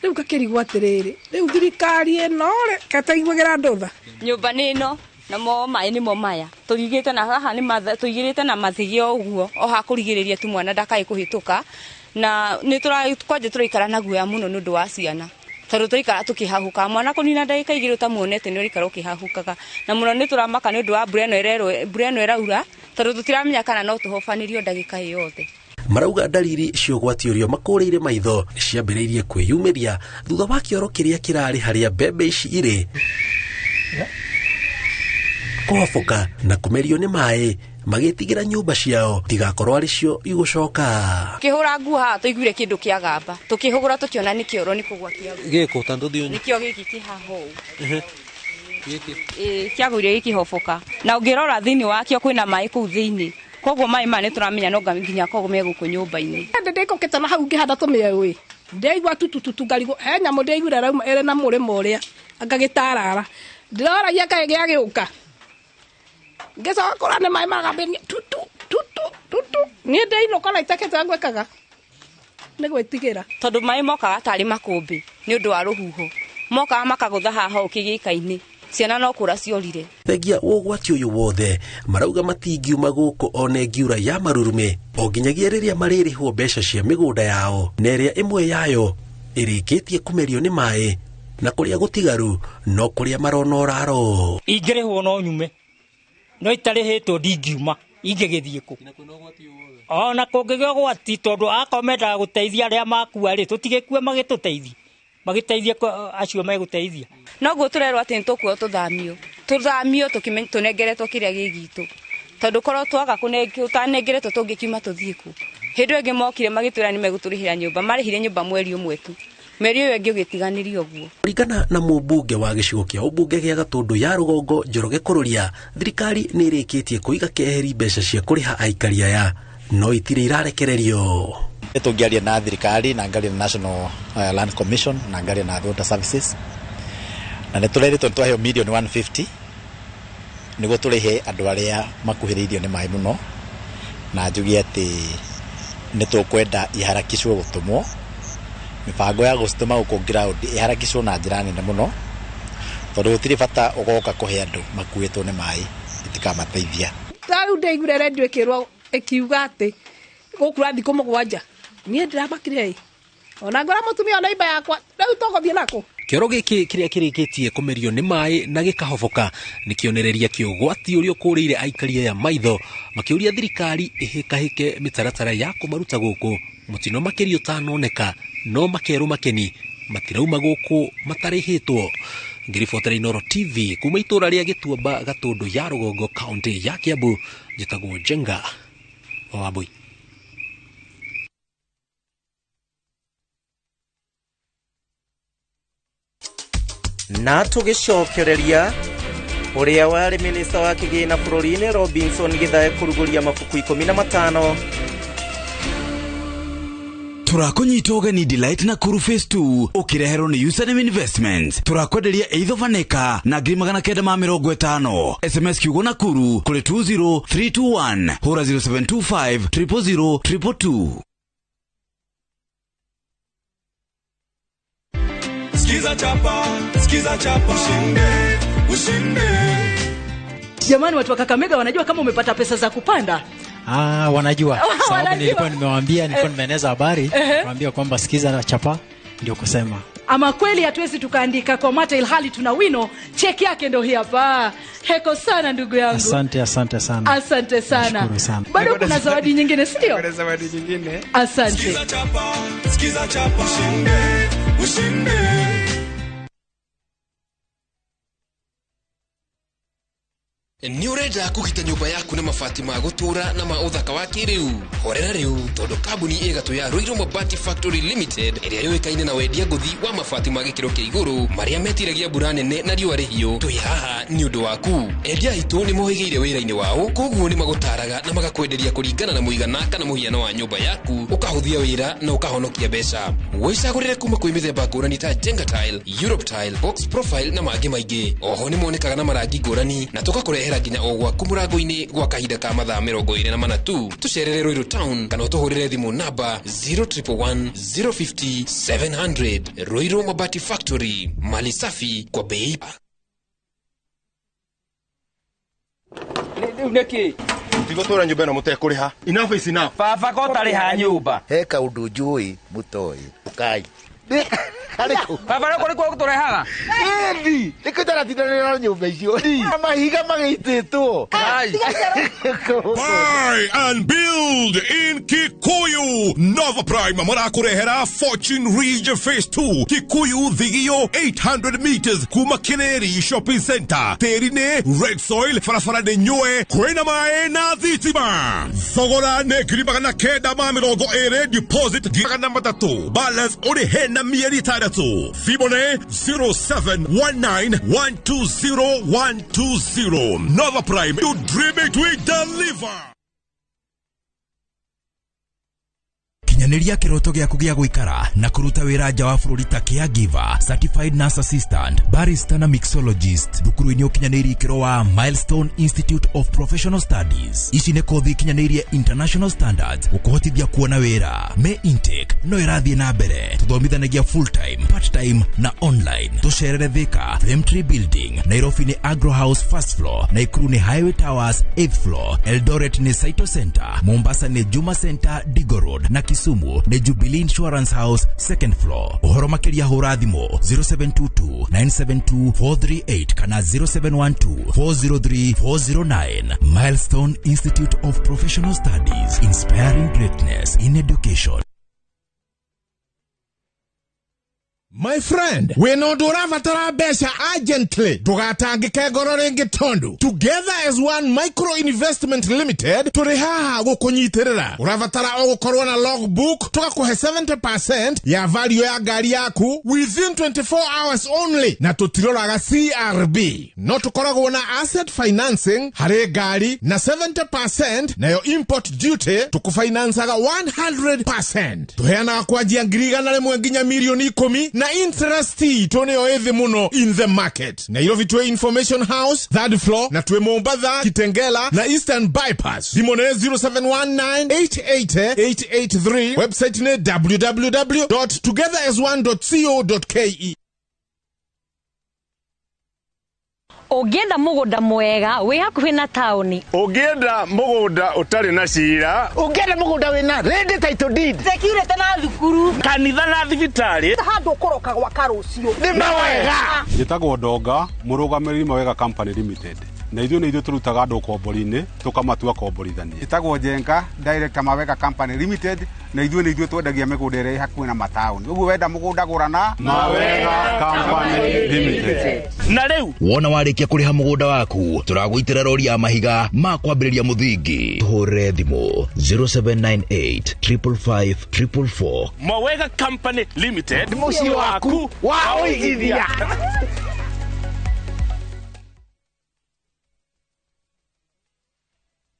rĩu ngakĩrigwo atĩrĩrĩ rĩu thirikari ĩno rĩ ketaiguagĩra andũ tha. Nyũmba nĩ ĩno namo maĩ nĩmo maya tũigĩte na haha nĩ tũigĩrĩte na mathigi o ũguo o hakũrigĩrĩria tu mwana ndakae kũhĩtũka, na nĩ kwanja tũraikara na guoya mũno nĩ ũndũ wa ciana tondũ tũraikara tũkĩhahũka mwana kũnina ndagĩka 2 ũtamuonete nĩ ũraikara ũkĩhahũkaga, na mũno nĩ tũramaka nĩ ũndũ wa mbura ĩno ĩraura tondũ tũtiramenya kana no tũhobanĩrio ndagĩka ĩ yothe. Marauga ndariri cia ũgwati ũrĩa makũrĩire maitho nĩ ciambĩrĩirie kwĩyumĩria thutha wa kĩoro kĩrĩa kĩrarĩ harĩa mbembe ici irĩ kũhoboka na kũmerio nĩ maĩ magĩtigĩra nyũmba ciao tigakorwo arĩ cio igũcoka. Kĩhũra nguo haha tũiguire kĩndũ kĩa gamba tũkĩhũgũra tũkĩona nĩ kĩoro nĩ kũgwa kĩagũire. Gĩkũ ta ndũthiĩ nĩkĩo gĩkĩ kĩ haha ũũ kĩagũire gĩkĩhoboka, na ũngĩrora thĩinĩ wakĩo kwĩna maĩ kũu thĩinĩ, koguo maĩ maya nĩ tũramenya no nginya koguo me gũkũ nyũmba-inĩ. Ndĩkũkĩte na hau ngĩhanda tũmĩeũ ĩ ndĩaigua tutututu ngarigwo he nyamũ ndĩaiguire rauma ĩrĩ na mũrĩmo ũrĩa ngagĩtarara ndĩroragia kaĩ gĩagĩũka ngĩcoka kũrora nĩ maĩ magambĩrĩria tutu tutu tutu niĩ ndĩinũka na itakĩte ngwĩkaga nĩ gwĩtigĩra tondũ maĩ mokaga tarĩ makũmbĩ nĩ ũndũ wa rũhuho, mokaga makagũtha haha ũũ kĩgĩka-inĩ, ciana no kũra ciorire. Thengia wa ũgwati ũyũ wothe marauga matingiuma gũkũ ona ĩngiura ya marurume o nginyagia rĩrĩa marĩrĩhwo mbeca cia mĩgũnda yao, na ĩrĩa ĩmwe yayo ĩrĩkĩtie kũmerio nĩ maĩ na kũrĩa gũtigaru no kũrĩa marona ũraro. Ingĩrĩhwo no nyume no itarĩhĩtwo ndingiuma ingĩgĩthiĩ kũ ona kũngĩgĩa ũgwati tondũ akorwo mendaga gũteithia arĩa makua rĩ tũtigĩkue magĩtũteithie magĩteithie acio megũteithia. Noguo tũrerwo atĩ nĩ tũkuo tũthamio tũnengeretwo kĩrĩa gĩ gitũ tondũ korwo twaga ũtanengeretwo tũngĩkiuma tũthiĩ kũ. Hĩndĩ ĩyo ĩngĩ mokire magĩtwĩra nĩ megũtũrĩhĩra nyũmba, marĩhire nyũmba mweri ũmwe tu, mweri ũyũ ũngĩ ũgĩtiganĩrio ũguo. Kũringana na mũmbunge wa gĩcigo kĩa ũmbunge gĩa Gatũndũ ya Rũgongo Njoroge Kũrũria, thirikari nĩ ĩrĩkĩtie kũiga keheri mbeca cia kũrĩha aikari aya no itirĩ irarekererio. Tũngĩaria na thirikari na ngaria na National Land Commission na ngaria na Water Services na nĩ tũrerĩtwo nĩ twaheo mirioni 150 nĩguo tũrĩhe andũ arĩa makuhĩrĩirio nĩ maĩ mũno, na njuge atĩ nĩ tũkwenda iharakicwo gũtũmwo mĩbango ya gũcitũma gũkũ ground ĩharakicwo na njĩra nene mũno tondũ gũtirĩ bata ũgoka kũhe andũ makuĩtwo nĩ maĩ itikamateithia. Rĩu ndĩaiguire rendio ĩkĩrwo ĩkiuga atĩ gũkura thikũ 7 niĩ ndĩramakire ĩ ona ngora mũtumia ona imba yakwa rĩu tũgũthiĩ nakũ. Kĩoro gĩkĩ kĩrĩa kĩrĩkĩtie kũmerio nĩ maĩ na gĩkahoboka nĩ kĩonereria kĩa ũgwati ũrĩa ũkũrĩire aikari aya maitho, makĩũria thirikari ĩhĩkahĩke mĩtaratara ya kũmaruta gũkũ mũtino makĩria ũtanoneka, no makerwo makeni matirauma gũkũ matarĩhĩtwo. Ngĩribotera Inooro TV kuma itũra rĩa Gĩtuamba, Gatũndũ ya Rũgongo, kaunti ya Kiambu, njĩtagwo Njenga wa Wambui. Na tũgĩcokereria ũrĩa warĩ minista wa kĩgĩna bũrũri-inĩ Robinson Githae kũrugũria mabuku 15. Tũrakũnyita ũgeni Delight Nakuru Phase 2 ũkĩreherwo nĩ Username Investments. Tũrakwenderia eitho vaneka na 950,000. SMS kiugo Nakuru kũrĩ 20321, hũra 0725 000 222. Skiza chapa, skiza chapa, ushinde, ushinde. Jamani, watu wa Kakamega wanajua kama umepata pesa za kupanda? Ah, wanajua. Sababu nilikuwa nimewaambia, nilikuwa nimeeneza habari, niwaambia kwamba sikiza na chapa ndio kusema. Ama kweli hatuwezi tukaandika kwa mata ilhali tuna wino. Cheki yake ndio hii hapa. Heko sana ndugu yangu. Asante, asante sana. Asante sana. Nashukuru sana. Bado kuna zawadi nyingine, si ndio? Kuna zawadi nyingine. Asante. Sikiza chapa, sikiza chapa, ushinde, ushinde. Nĩ ũrenda kũgita nyũmba yaku na mabati ma gũtũũra na ma ũthaka wa kĩrĩu? Horera rĩu, tondũ kambuni ĩgatũ ya Ruiru Mabati Factory Limited ĩrĩa yũĩkaine na wendia ngũthi wa mabati ma gĩkĩro kĩa igũrũ marĩa metiragia mbura nene na riũa rĩhiũ, twĩ haha nĩ ũndũ waku. Endia aitũ nĩ mohĩgĩire wĩra-inĩ wao, koguo nĩ magũtaraga na magakwenderia kũringana na mũigana kana mũhiano wa nyũmba yaku, ũkahũthia wĩra na ũkahonokia mbeca. Wĩcagũrĩre kuma kwĩ mĩthemba ngũrani ta Jenga Tile, Europe Tile, Box Profile na mangĩ maingĩ. Oho nĩ monekaga na marangi ngũrani na tũgakũrehera nginya o gwaku mũrango-inĩ gwa kahinda ka mathaa 24 tu. Tũcerere Ruiru Town kana ũtũhũrĩre thimũ namba 0111 050 700. Ruiru Mabati Factory, mali safi kwa bei. Rĩu nĩkĩ? Ndigũtũra nyũmba ĩno mũtekũrĩha. Enough is enough. Baba ko ũtarĩha nyũmba. He kaũndũ njũĩ mũtoĩ. Ũkai. Baba rĩu kũrĩ gũtũrehaga? Ĩni, nĩkĩo itaratindanĩra na nyũmba icio. Mahiga magĩitĩtwo. Buy and build in Kikuyu. Nova Prime marakũrehera Fortune Ridge Phase 2 Kikuyu Thigio 800 meters kuma Kireri Shopping Center. Tĩri nĩ red soil, barabara nĩ nyue, kwĩna maĩ na thitima. Thogora nĩ 920,000, deposit 300,000, balance ũrĩhe na mĩeri 6. Thimũ nĩ 0719120120. Nova Prime, you dream it, we deliver. Kinyanĩria kĩroto gĩaku gĩa gũikara na kũruta wĩra nja wa bũrũri ta caregiver, certified nurse assistant, barista na mixologist. Thukuru-inĩ ũkinyanĩirie ikĩro wa Milestone Institute of Professional Studies. Ici nĩ kothi ikinyanĩirie international standards gũkũhotithia kuona wĩra. May intake no ĩrathiĩ na mbere. Tũthomithanagia full time, part time na online. Tũcerere Thika, Flame Tree Building, Nairobi nĩ Agro House first floor, Nakuru nĩ Highway Towers 8th floor, Eldoret nĩ Saito Center, Mombasa nĩ Juma Center Digo Road na Kisumu nĩ Jubilee Insurance House second floor. Ũhoro makĩria hũra thimũ 0722 972 438 kana 0712 403 409. Milestone Institute of Professional Studies, inspiring greatness in education. My friend, wĩna ũndũ ũrabatara mbeca urgently, ndũgatangĩke ngoro rĩngĩ tondũ Together as One Micro Investment Limited tũrĩ haha gũkũnyitĩrĩra. Ũrabatara o gũkorwo na logbook, tũgakũhe 70% ya value ya ngari yaku within 24 hours only, na tũtiroraga CRB. No tũkoragwo na asset financing harĩ ngari na 70%, nayo import duty tũkũfinancaga 100%. Tũheanaga kwanjia 100,000 nginya 10,000,000 na interest itũ nĩyo ĩthĩ mũno in the market. Nairobi twĩ Information House third floor, na twĩ Mombatha, Kitengela na Eastern Bypass. Thimũ nĩ 0719 880 883. Website nĩ www.togetheras1.co.ke. Ũngĩenda mũgũnda mwega wĩ hakuhĩ na taũni. Ũngĩenda mũgũnda ũtarĩ na cira. Ũngĩenda mũgũnda wĩna ready title deed. Security na thukuru. Kanitha na thibitarĩ. Handũ ũkũroka gwaka rũciũ. Nĩ mawega. Njĩtagwo Ndonga, mũrũgamĩrĩri Mawega Company Limited. Na ithuĩ nĩ ithuĩ tũrutaga andũ ũkombori-inĩ tũkamatua komborithania. Njĩtagwo Njenga, director Mawega Company Limited, na ithuĩ nĩ ithuĩ twendagia mĩgũnda ĩrĩa ĩ hakuhĩ na mataũni. Ũguo wenda mũgũnda gũra na Mawega Company Limited. Na rĩu wona warĩkia kũrĩha mũgũnda waku tũragũitĩra rori ya mahiga ma kwambĩrĩria mũthingi. Tũhũrĩre thimũ 0798 555 444. Mawega Company Limited, mũciĩ waku wa ũigithia.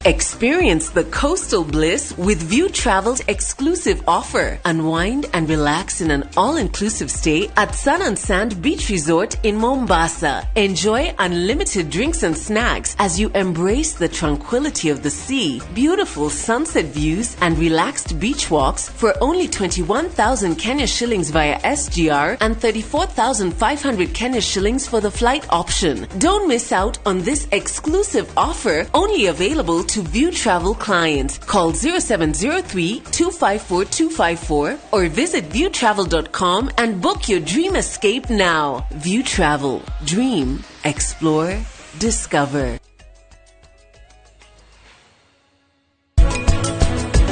Experience the coastal bliss with View Travel's exclusive offer. Unwind and relax in an all-inclusive stay at Sun and Sand Beach Resort in Mombasa. Enjoy unlimited drinks and snacks as you embrace the tranquility of the sea, beautiful sunset views and relaxed beach walks for only 21,000 Kenya shillings via SGR and 34,500 Kenya shillings for the flight option. Don't miss out on this exclusive offer, only available to View Travel clients. Call 0703 254 254 or visit viewtravel.com and book your dream escape now. View Travel. Dream, explore, discover.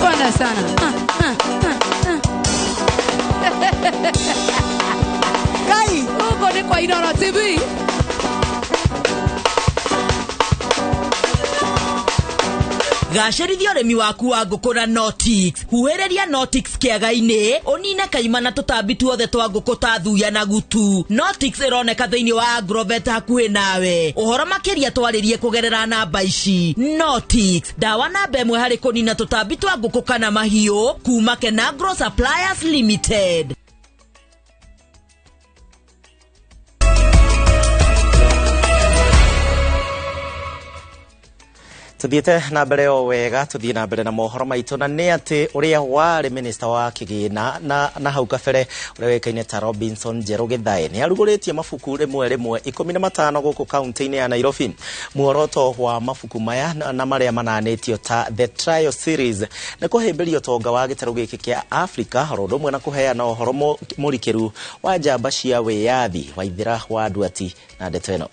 Bwana sana. Kai, huko ni kwa Inoro TV. Gacĩrithia ũrĩmi waku wa ngũkũ na Notix. Huhĩrĩria Notix kĩaga-inĩ ũnine kaima na tũtambi tuothe twa ngũkũ ta thuya na gutu. Notix ĩroneka thĩinĩ wa Agrovet hakuhĩ nawe. Ũhoro makĩria twarĩrie kũgerera namba ici. Notix, ndawa namba ĩmwe harĩ kũnina tũtambi twa ngũkũ kana mahiũ kuma Kenagro Suppliers Limited. Tuthiĩte na mbere o wega, tuthiĩ na mbere na mohoro maitũ, na nĩ atĩ ũrĩa warĩ minista wa kĩgĩna na hau kabere ũrĩa wĩkaine ta Robinson Njerũ Gĩthae nĩ arugũrĩtie mabuku rĩmwe rĩmwe 15 gũkũ kaunti-inĩ ya Nairobi. Muoroto wa mabuku maya na marĩa mananĩtio ta The Trial Series nĩ kũhĩmbĩria ũtonga wa gĩtarũ gĩkĩ kĩa Afrika oro ũndũ ũmwe na kũheana ũhoro mũrikĩru wa njamba cia wĩyathi. Waithĩra wa Nduati na ndeto ĩno.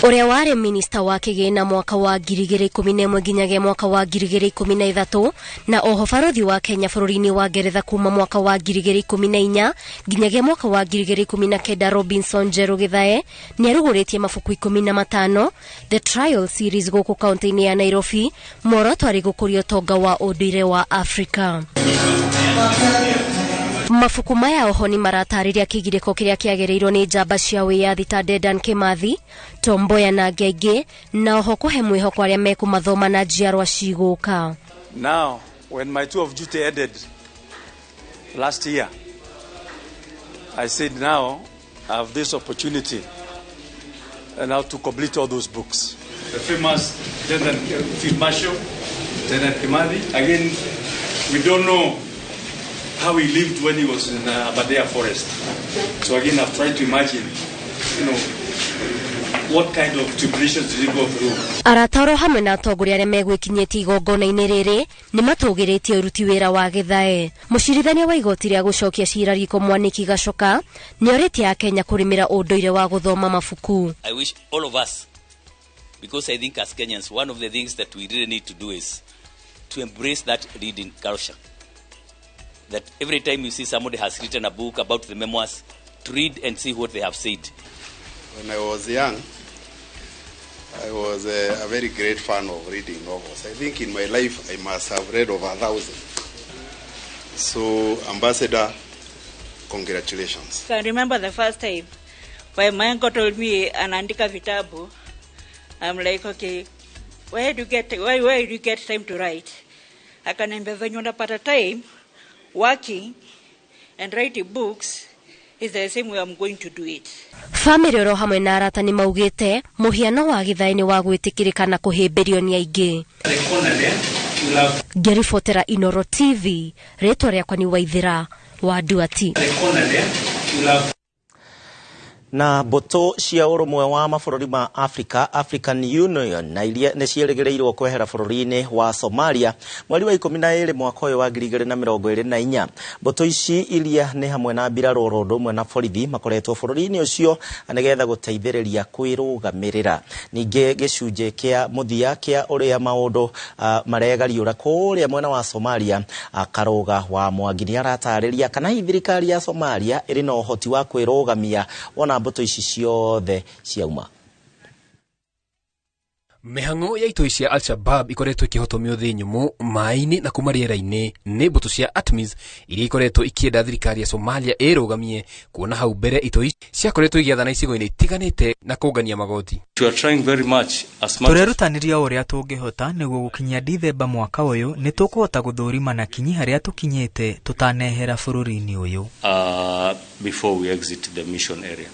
Ũrĩa warĩ minista wa kĩgĩna mwaka wa 2011 nginyagia mwaka wa 2013 na oho barothi wa Kenya bũrũri-inĩ wa Ngeretha kuma mwaka wa 2014 nginyagia mwaka wa 2019 Robinson Njerũ Gĩthae nĩarugũrĩtie mabuku 15 The Trial Series gũkũ kaunti-inĩ ya Nairobi. Muoroto arĩ gũkũria ũtonga wa ũndũire wa Afrika. Mabuku maya oho nĩ maratarĩria kĩgirĩko kĩrĩa kĩagereirwo nĩ njamba cia wĩyathi ta Dedan Kimathi, Tom Mboya na angĩ aingĩ, na oho kũhe mwĩhoko arĩa mekũmathoma na njiarwa cigũka. Now, when my tour of duty ended last year, I said now I have this opportunity and now to complete all those books. The famous Dedan Field Marshal, Dedan Kimathi, again, we don't know how he lived when he was in Aberdare Forest. So again, I've tried to imagine, you know, what kind of tribulations did he go through? Arata oro hamwe na atongoria arĩa megwĩkinyĩtie igongona-inĩ rĩrĩ nĩ matũgĩrĩtie ũruti wĩra wa Gĩthae. Mũcirithania wa igoti rĩa gũcokia cira riko Mwaniki Gacoka nĩorĩtie Akenya kũrĩmĩra ũndũire wa gũthoma mabuku. I wish all of us, because I think as Kenyans, one of the things that we really need to do is to embrace that reading culture. That every time you see somebody has written a book about the memoirs, to read and see what they have said. When I was young, I was a very great fan of reading novels. I think in my life I must have read over 1,000. So, Ambassador, congratulations. I remember the first time when my uncle told me anaandika vitabu, I'm like, okay, where do you get where do you get time to write? Akaniambia venye unapata time working and writing books is the same way I'm going to do it. Family oro hamwe na arata nĩ maugĩte mũhiano wa Gĩthae nĩ wa gwĩtĩkĩrĩka na kũhĩmbĩrio nĩ aingĩ. Ngĩribotera Inoro TV, rĩtwa rĩakwa nĩ Waithĩra wa Nduati. Na mbũtũ cia ũrũmwe wa mabũrũri ma Africa, African Union, na iria nĩ ciĩrĩgĩrĩirwo kwehera bũrũri-inĩ wa Somalia mweri wa 12 mwaka ũyũ wa 2024. Mbũtũ ici iria nĩ hamwe na mbirarũ oro ũndũ ũmwe na borithi makoretwo bũrũri-inĩ ũcio nĩgetha gũteithĩrĩria kwĩrũgamĩrĩra. Ningĩ gĩcunjĩ kĩa mũthia kĩa ũrĩa maũndũ maregariũra kũrĩa mwena wa Somalia, Karũga wa Mwangi nĩ aratarĩria kana hihi thirikari ya Somalia ĩrĩ na ũhoti wa kwĩrũgamia wona mbũtũ ici ciothe ciauma. Mĩhang'o ya itoi cia Al-Shabaab ikoretwo ĩkĩhotomio thĩ nyũmũ, maĩ-inĩ na kuma rĩera-inĩ nĩ mbũtũ cia ATMIS iria ikoretwo ikĩenda thirikari ya Somalia ĩrũgamie, kuona hau mbere itoi ciakoretwo igĩathana icigo-inĩ itiganĩte na kũngania magoti. Tũrerutanĩria o ũrĩa tũngĩhota nĩguo gũkinyia Dithemba mwaka ũyũ nĩ tũkũhota gũthũrima na kinyi harĩa tũkinyĩte tũtanehera bũrũri-inĩ ũyũ. Before we exit the mission area.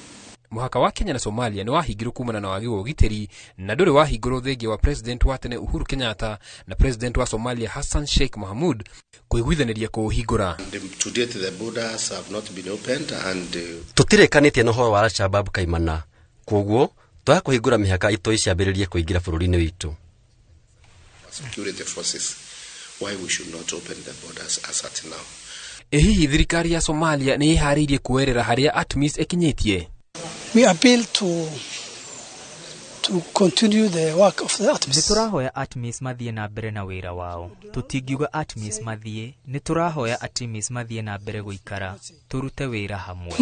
Mũhaka wa Kenya na Somalia nĩ wahingirwo kumana na wagi wa ũgitĩri na ndũrĩ wahingũrwo thengia wa President wa tene Uhuru Kenyatta na President wa Somalia Hassan Sheikh Mohamud kũiguithanĩria kũũhingũra. To date the borders have not been opened and tũtirĩkanĩtie na ũhoro wa Al-Shabaab kaimana, kwoguo twaga kũhingũra mĩhaka itoi ciambĩrĩrie kũingĩra bũrũri-inĩ witũ. Security forces, why we should not open the borders as at now. Ĩ hihi thirikari ya Somalia nĩ ĩharĩirie kuoerera harĩa ATMIS ĩkinyĩtie? We appeal to continue the work of the ATMIS. Nĩtũrahoya ATMIS mathiĩ na mbere na wĩra wao. Tũtingiuga ATMIS mathiĩ, nĩtũrahoya ATMIS mathiĩ na mbere gũikara, tũrute wĩra hamwe.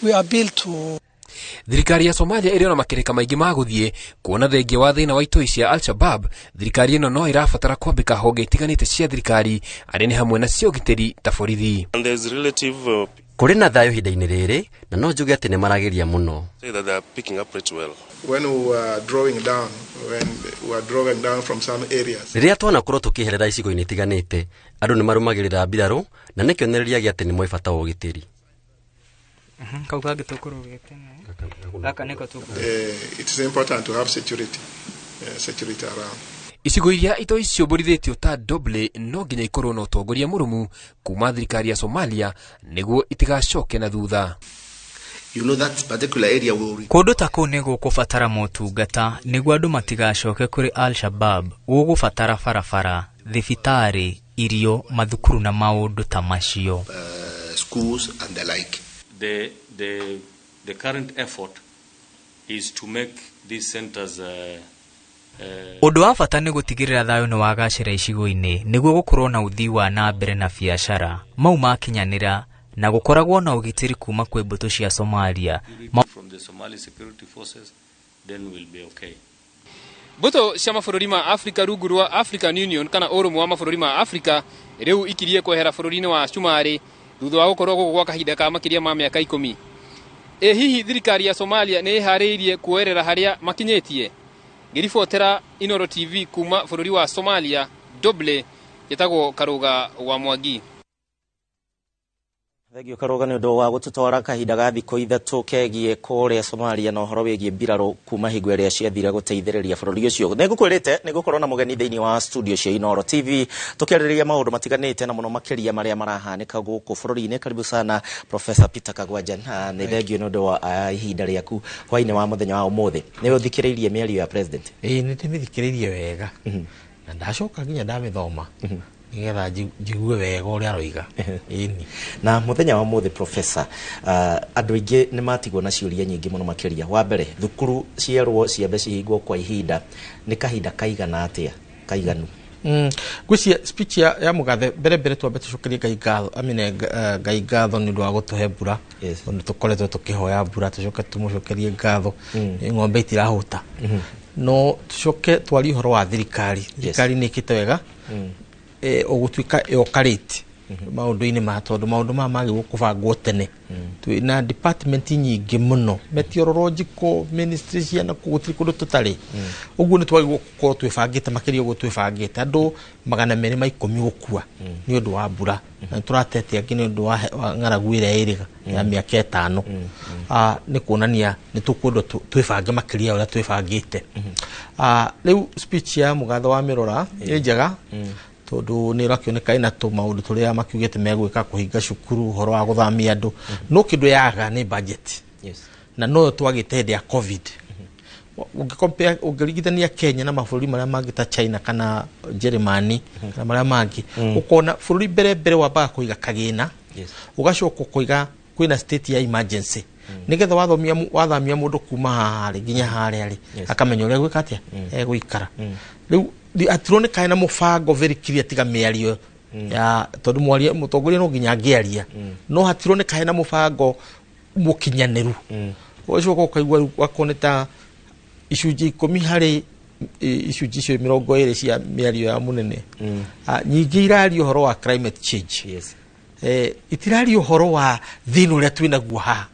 We appeal to Thirikari ya Somalia ĩrĩ ona makereka maingĩ ma gũthiĩ kuona thengia wa thĩna wa itoi cia Al-Shabaab, thirikari ĩno no ĩrabatara kwambĩka honge itiganĩte cia thirikari arĩa nĩ hamwe na cia ũgitĩri ta borithi. Kũrĩ na thayũ ihinda-inĩ rĩrĩ na no njuge atĩ nĩ marageria mũno. Rĩrĩa twanakorwo tũkĩeherera icigo-inĩ itiganĩte, andũ nĩ marũmagĩrĩra mbirarũ na nĩ kĩonereria gĩa atĩ nĩ moĩ bata wa ũgitĩri. Kau kangĩ tũkũrũgĩte gaka nĩko It is important to have security around. Icigo iria itoi ciũmbũrithĩtio ta Doble no nginya ikorwo na ũtongoria mũrũmu kuma thirikari ya Somalia nĩguo itigacoke na thutha. You know that particular area will... Kũndũ ta kũu nĩ gũkũbatara motungata nĩguo andũ matigacoke kũrĩ Al-Shabaab. Gũgũbatara barabara, thibitarĩ, irio, mathukuru na maũndũ ta macio. Schools and the like. The current effort is to make these centers Ũndũ wa bata nĩ gũtigĩrĩra thayũ nĩ wagacĩra icigo-inĩ nĩguo gũkorwo na ũthii wa na mbere na biacara mau makinyanĩra na gũkoragwo na ũgitĩri kuma kwĩ mbũtũ cia Somalia. From the Somali security forces, then we'll be okay. Mbũtũ cia mabũrũri ma Afrika rungu rwa African Union kana ũrũmwe wa mabũrũri ma Afrika rĩu ikirie kwehera bũrũri-inĩ wa Cumarĩ thutha wa gũkorwo gũkũ gwa kahinda ka makĩria ma mĩaka 10. Ĩ hihi thirikari ya Somalia nĩ ĩharĩirie kuoerera harĩa makinyĩtie? Ngĩribotera Inooro TV kuma bũrũri wa Somalia, Doble, njĩtagwo Karũga wa Mwangi. Thengio Karũga nĩ ũndũ wa gũtũtwara kahinda ga thikũ 3 kegiĩ kũrĩa Somalia na ũhoro wĩgiĩ mbirarũ kuma hingo ĩrĩa ciathire gũteithĩrĩria bũrũri ũcio. Nĩ ngũkwĩrĩte nĩ ngũkorwo na mũgeni thĩinĩ wa studio cia Inooro TV tũkĩarĩrĩria maũndũ matiganĩte na mũno makĩria marĩa marahanĩka gũkũ bũrũri-inĩ. Karibu sana Professor Peter Kagwanja, na nĩ thengio nĩ ũndũ wa ihinda rĩaku hwainĩ wa mũthenya wa ũmũthĩ. Nĩ ũthikĩrĩirie mĩario ya president? Ĩĩ nĩ ndĩmĩthikĩrĩirie wega na ndacoka nginya ndamĩthoma nigetha njigue wega ũrĩa aroiga. Ĩni. Na mũthenya wa ũmũthĩ Professor, andũ aingĩ nĩ matigwo na ciũria nyingĩ mũno makĩria. Wa mbere, thukuru cierwo ciambe cihingwo kwa ihinda, nĩ kahinda kaigana atĩa kaiganu? Ngwĩciria speech ya Mũgathe mbere twambe tũcokerie Ngai ngatho, amine Ngai ngatho nĩ ũndũ wa gũtũhe mbura. Tondũ tũkoretwo tũkĩhoya mbura, tũcoke tũmũcokerie ngatho, ng'ombe itirahũta. No tũcoke twarie ũhoro wa thirikari. Thirikari nĩ ĩkĩte wega ũgũtuĩka ĩokarĩte maũndũ-inĩ ma tondũ maũndũ maya magĩrĩirwo kũbangwo tene. Twĩna department nyingĩ mũno, meteorological ministry ciana gũtirĩ kũndũ tũtarĩ. Ũguo nĩ twagĩrĩirwo gũkorwo twĩbangĩte makĩria ũguo twĩbangĩte. Andũ 210 gũkua nĩ ũndũ wa mbura, na nĩtũratete angĩ nĩ ũndũ wa ng'aragu ĩrĩa ĩrĩga ya mĩaka 5. Nĩ kuonania nĩ tũkwendwo twĩbange makĩria ũrĩa twĩbangĩte. Rĩu speech ya Mũgathe wa Mĩrora nĩ njega. Tondu nĩ ũrakĩoneka ĩna tũmaũndũ tũrĩa makiugĩte megwĩka, kũhinga cukuru, ũhoro wa gũthamia andũ, no kĩndũ yaga nĩ budget. Na noyo twagĩte hĩndĩ ya COVID. Ũngĩcompare, ũngĩringithania Kenya na mabũrũri marĩa mangĩ ta China kana Germany kana marĩa mangĩ, ũkona bũrũri mbere mbere wambaga kũiga kagĩna, ũgacoka ũkoiga kwĩna state ya emergency, nĩgetha wathamia mũndũ kuma haha rĩ nginya harĩa rĩ, akamenya ũrĩa gwĩka atĩa, egũikara. Rĩu hatironeka hena mũbango very clear tiga mĩario ya, tondũ mwaria mũtongoria no nginya angĩaria, no hatironeka hena mũbango mũkinyanĩru. Ũgacoka ũkaigua rĩu wakorwo nĩ ta icunjĩ 10 harĩ icunjĩ icio 20 cia mĩario ya mũnene. Nyingĩ iraria ũhoro wa climate change. Itiraria ũhoro wa thĩna ũrĩa twĩnaguo haha.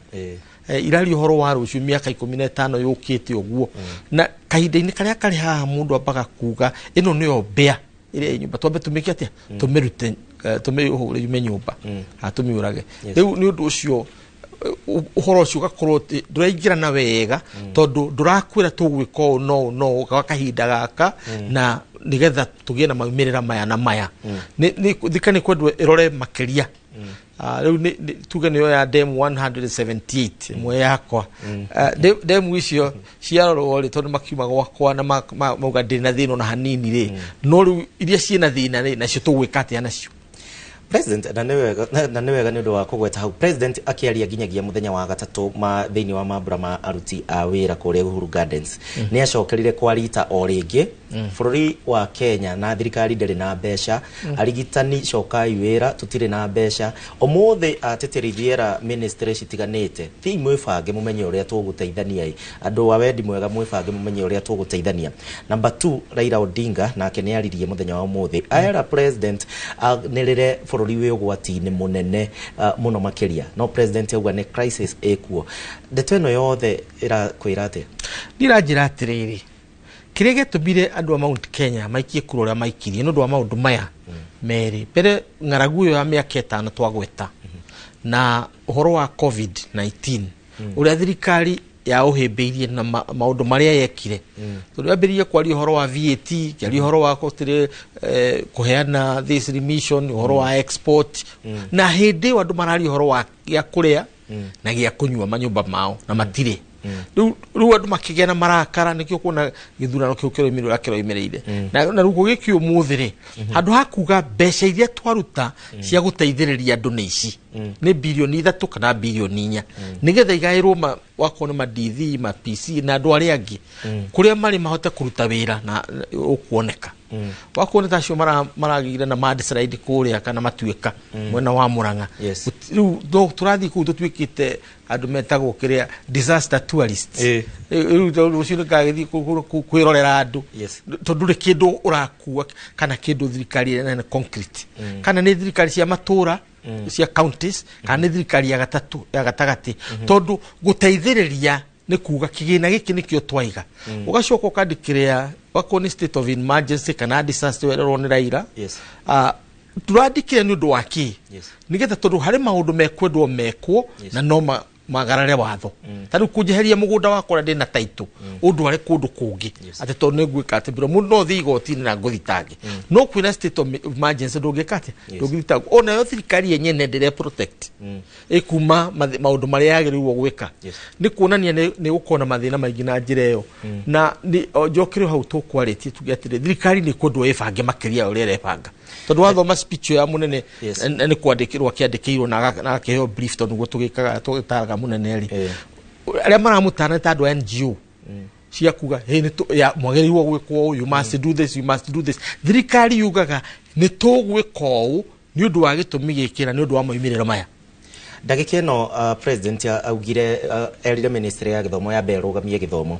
Iraria ũhoro wa rũciũ, mĩaka 15 yũkĩte ũguo. Na kahinda-inĩ karĩa karĩ haha, mũndũ ambaga kuga ĩno nĩyo mbĩa ĩrĩa ĩ nyũmba, twambe tũmĩke atĩa, tũmĩrute, tũmĩhũre yume nyũmba, tũmĩũrage. Rĩu nĩ ũndũ ũcio, ũhoro ũcio ũgakorwo atĩ ndũraingĩrana wega, tondũ ndũrakwĩra tũgwĩka ũũ no ũũ no ũũ gwa kahinda gaka, na nĩgetha tũgĩe na maumĩrĩra maya na maya. Thirikari nĩ kwendwo ĩrore makĩria. Rĩu tuge nĩyo ya demu 178 ĩmwe yakwa. Demu icio ciarorwo rĩ, tondũ makiuma gwakwa na mauga ndĩrĩ na thĩna ona hanini rĩ, no rĩu iria ciĩna thĩna rĩ, nacio tũgwĩka atĩa nacio? President, na nĩ wega nĩ ũndũ wa kũgweta hau, President akĩaria nginyagia mũthenya wa gatatũ ma thĩinĩ wa mambura ma aruti a wĩra kũrĩa Uhuru Gardens, nĩ acokerire kwa rita o rĩngĩ, bũrũri wa Kenya na thirikari ndĩrĩ na mbeca. Arigitani, cokai wĩra, tũtirĩ na mbeca. Ũmũthĩ atĩtĩrithiera ministry citiganĩte, thiĩ mwĩbange mũmenye ũrĩa tũgũteithania ĩ andũ a wendi mwega, mwĩbange mũmenye ũrĩa tũgũteithania. Number 2, Raila Odinga nake nĩ aririe mũthenya wa ũmũthĩ, aera President anĩrĩre bũrũri wĩ ũgwati-inĩ mũnene, mũno makĩria, no President auga nĩ crisis ĩkuo. Ndeto ĩno yothe ĩrakwĩra atĩa? Ndiranjĩra atĩrĩrĩ, kĩrĩa gĩatũmire andũ a Mount Kenya maikie kura ũrĩa maikirie nĩ ũndũ wa maũndũ maya merĩ. Mbere, ng'aragu ĩyo ya mĩaka 5 twagweta, na ũhoro wa COVID-19, ũrĩa thirikari ya ũhĩmbĩirie na maũndũ marĩa yekire, tondũ yambĩrĩirie kwaria ũhoro wa VAT, kĩaria ũhoro wa gũtirĩ, kũheana this remission, ũhoro wa export, na hĩndĩ ĩyo andũ mararia ũhoro wa gĩa kũrĩa na gĩa kũnyua manyũmba mao na matirĩ. Rĩu andũ makĩgĩa na marakara, nĩkĩo kuona gĩthurano kĩu kĩroimĩrĩra ũrĩa kĩroimĩrĩire. Na rĩu gũgĩkio ũmũthĩ rĩ, handũ ha kuga mbeca iria twaruta cia gũteithĩrĩria andũ nĩ ici, nĩ birioni 3 kana birioni 4, nĩgetha igaĩrwo wakorwo nĩ ma DV, ma PC na andũ arĩa angĩ kũrĩa marĩ mahote kũruta wĩra na ũkuoneka wakorwo nĩ ta acio maragĩire na mudslide kũrĩa kana matuĩka mwena wa Murang'a. Rĩu no tũrathiĩ kũu tũtuĩkĩte andũ metagwo kĩrĩa disaster tourists. Rĩu rũciũ nĩngagĩthiĩ kwĩrorera andũ, tondũ ndũrĩ kĩndũ ũrakua kana kĩndũ thirikari ĩrĩa concrete, kana nĩ thirikari cia matũra, cia counties, kana nĩ thirikari ya gatatũ ya gatagatĩ, tondũ gũteithĩrĩria nĩ kuga kĩgĩna gĩkĩ nĩkĩo twaiga, ũgacoka ũkandĩkĩrĩa wakorwo nĩ state of emergency kana disaster wererwo nĩ Raila. Tũrandĩkire nĩ ũndũ wa kĩ? Nĩgetha, tondũ harĩ maũndũ mekwendwo mekwo na no magarare watho, ta rĩu kũnjeheria mũgũnda wakwa ũrĩa ndĩna taitũ ũndware kũndũ kũngĩ, atĩ tondũ nĩ ngwĩka atĩ mbere mũndũ no ũthiĩ igoti-inĩ na ngũthitange, no kwĩna state of emergency ndũngĩka atĩa, ndũngĩthitangwo. Onayo thirikari yenyewe ndĩre protect ĩkuma maũndũ marĩa yagĩrĩirwo gwĩka, nĩ kuonania nĩ gũkorwo na mathĩna maingĩ na njĩra ĩyo. Na njokere hau tũkwarĩtie, tuge atĩrĩ, thirikari nĩ kwendwo ĩbange makĩria ya ũrĩa ĩrebanga, tondũ wathoma speech ĩyo ya mũnene, nĩ kwandĩkĩrwo akĩandĩkĩirwo na akĩheo brief, tondũ nĩguo tũgĩkaga tũgĩtaraga mũnene rĩ, arĩa maramũtara nĩ ta andũ a NGO cia kuga, "Hey, ya mwagĩrĩirwo gwĩkwo ũũ, you must do this, you must do this." Thirikari yugaga nĩ tũgwĩka ũũ nĩ ũndũ wa gĩtũmi gĩkĩ na nĩ ũndũ wa moimĩrĩro maya. Ndagĩka ĩno, President augire, erire ministry ya gĩthomo yambe ĩrũgamie gĩthomo.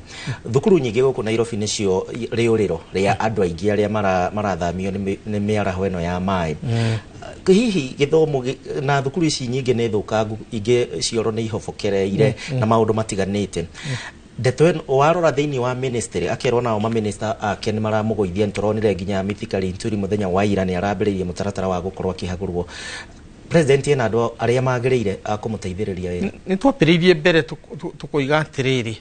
Thukuru nyingĩ gũkũ Nairobi nĩcio rĩũrĩro rĩa andũ aingĩ arĩa marathamio nĩ mĩaraho ĩno ya maĩ. Hihi gĩthomo na thukuru ici nyingĩ nĩ thũkangu, ingĩ cioro nĩ ihobokereire na maũndũ matiganĩte. Ndeto ĩno warora thĩinĩ wa ministry, akerwo nao maminista ake nĩ maramũgũithia. Nĩ tũronire nginya Mithika Linturi mũthenya wa ira nĩ arambĩrĩirie mũtaratara wa gũkorwo akĩhagũrwo. President ena andũ arĩa magĩrĩire a kũmũteithĩrĩria wĩra? Nĩ twambĩrĩirie mbere tũkoiga atĩrĩrĩ,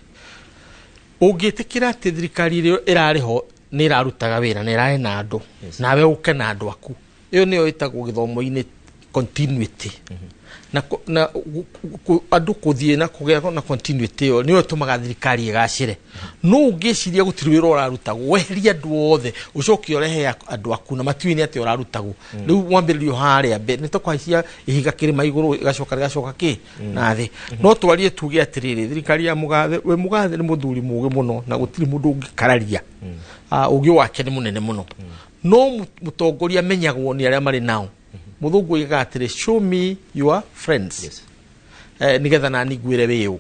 ũngĩtĩkĩra atĩ thirikari ĩrĩa ĩrarĩ ho Nĩ ĩrarutaga wĩra na ĩrarĩ na andũ, nawe ũke na andũ aku, ĩyo nĩyo ĩtagwo gĩthomo-inĩ continuity. Na andũ kũthiĩ na kũgĩa na continuity ĩyo nĩyo ĩtũmaga thirikari ĩgacĩre. No ũngĩciria gũtirĩ wĩra ũrarutagwo, weherie andũ othe ũcoke ũrehe andũ aku na matiũĩ nĩ atĩa ũrarutagwo. Rĩu mwambĩrĩrio harĩa mbere nĩ tũkũhaicia ihiga kĩrĩma igũrũ, ĩgacoka rĩgacoka kĩ na thĩ. No twarie tuge atĩrĩrĩ, thirikari ya Mũgathe, we Mũgathe nĩ mũthuri mũũgĩ mũno na gũtirĩ mũndũ ũngĩkararia. Ũũgĩ wake nĩ mũnene mũno, no mũtongoria amenyagwo nĩ arĩa marĩ nao. Mũthũngũ oigaga atĩrĩ, "Show me your friends." Nĩgetha nani ngwĩre wĩũ.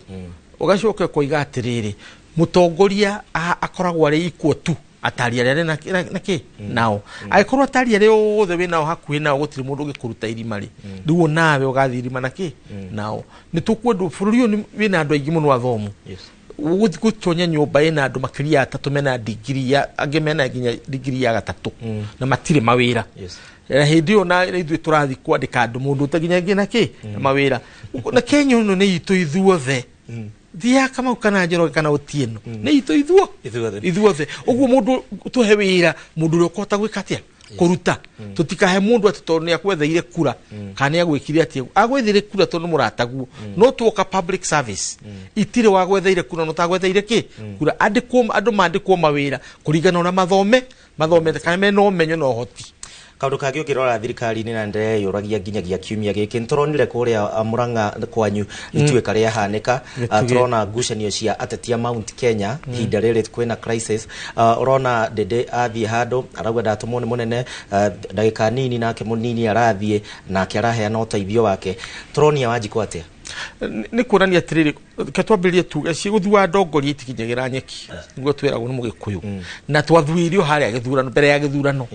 Ũgacoka ũkoiga atĩrĩrĩ, mũtongoria akoragwo arĩ equal tu atari arĩa arĩ na kĩ nao. Angĩkorwo atari arĩa othe wĩ nao hakuhĩ nao gũtirĩ mũndũ ũngĩkũruta irima rĩ, rĩu nawe ũgathiĩ irima na kĩ nao. Nĩ tũkwendwo bũrũri ũyũ wĩna andũ aingĩ mũno athomu. Gũthiĩ gũtonya nyũmba ĩna andũ makĩria ya atatũ mena digiri ya, angĩ mena nginya digiri ya gatatũ na matirĩ mawĩra. Na hĩndĩ ĩyo na ithuĩ tũrathiĩ kwandĩka andũ mũndũ ũtaginyagia na kĩ na mawĩra. Na Kenya ĩno nĩ itũ ithuothe. Thiaga Kamau kana Njoroge kana Otieno, nĩ itũ ithuo Ithuothe. ithuothe. Ũguo mũndũ tũhe wĩra mũndũ ũrĩa ũkũhota gwĩka atĩa kũruta. Tũtikahe mũndũ atĩ tondũ nĩ akwetheire kura kana nĩ agwĩkire atĩa. Agwetheire kura tondũ nĩ mũrataguo, no tuoka public service itirĩ wagwetheire kura no tagwetheire kĩ kura. Andĩkwo andũ mandĩkwo mawĩra kũringana na ũrĩa mathomete kana mena ũmenyo na ũhoti. Kaundu kangĩ ũngĩrora thirikari-inĩ na ndĩreyũragia nginyagia kiumia gĩkĩ, nĩtũronire kũrĩa Murang'a kwanyu ituĩka rĩahanĩka. Gĩtugĩ. Tũrona ngucanio cia ateti a Mount Kenya. Ihinda rĩrĩ kwĩna crisis. Ũrona Ndĩndĩ athiĩ handũ arauga ndatũmwo nĩ mũnene, ndagĩka nini nake mũnini arathiĩ nake araheana ũteithio wake. Tũronia Wanjikũ atĩa? Nĩ kuonania atĩrĩrĩ, reke twambĩrĩrie tuge cigũthua ndongoria itikinyagĩra nyeki, nĩguo twĩragwo nĩ Mũgĩkũyũ. Na twathuirio harĩa gĩthurano, mbere ya gĩthurano,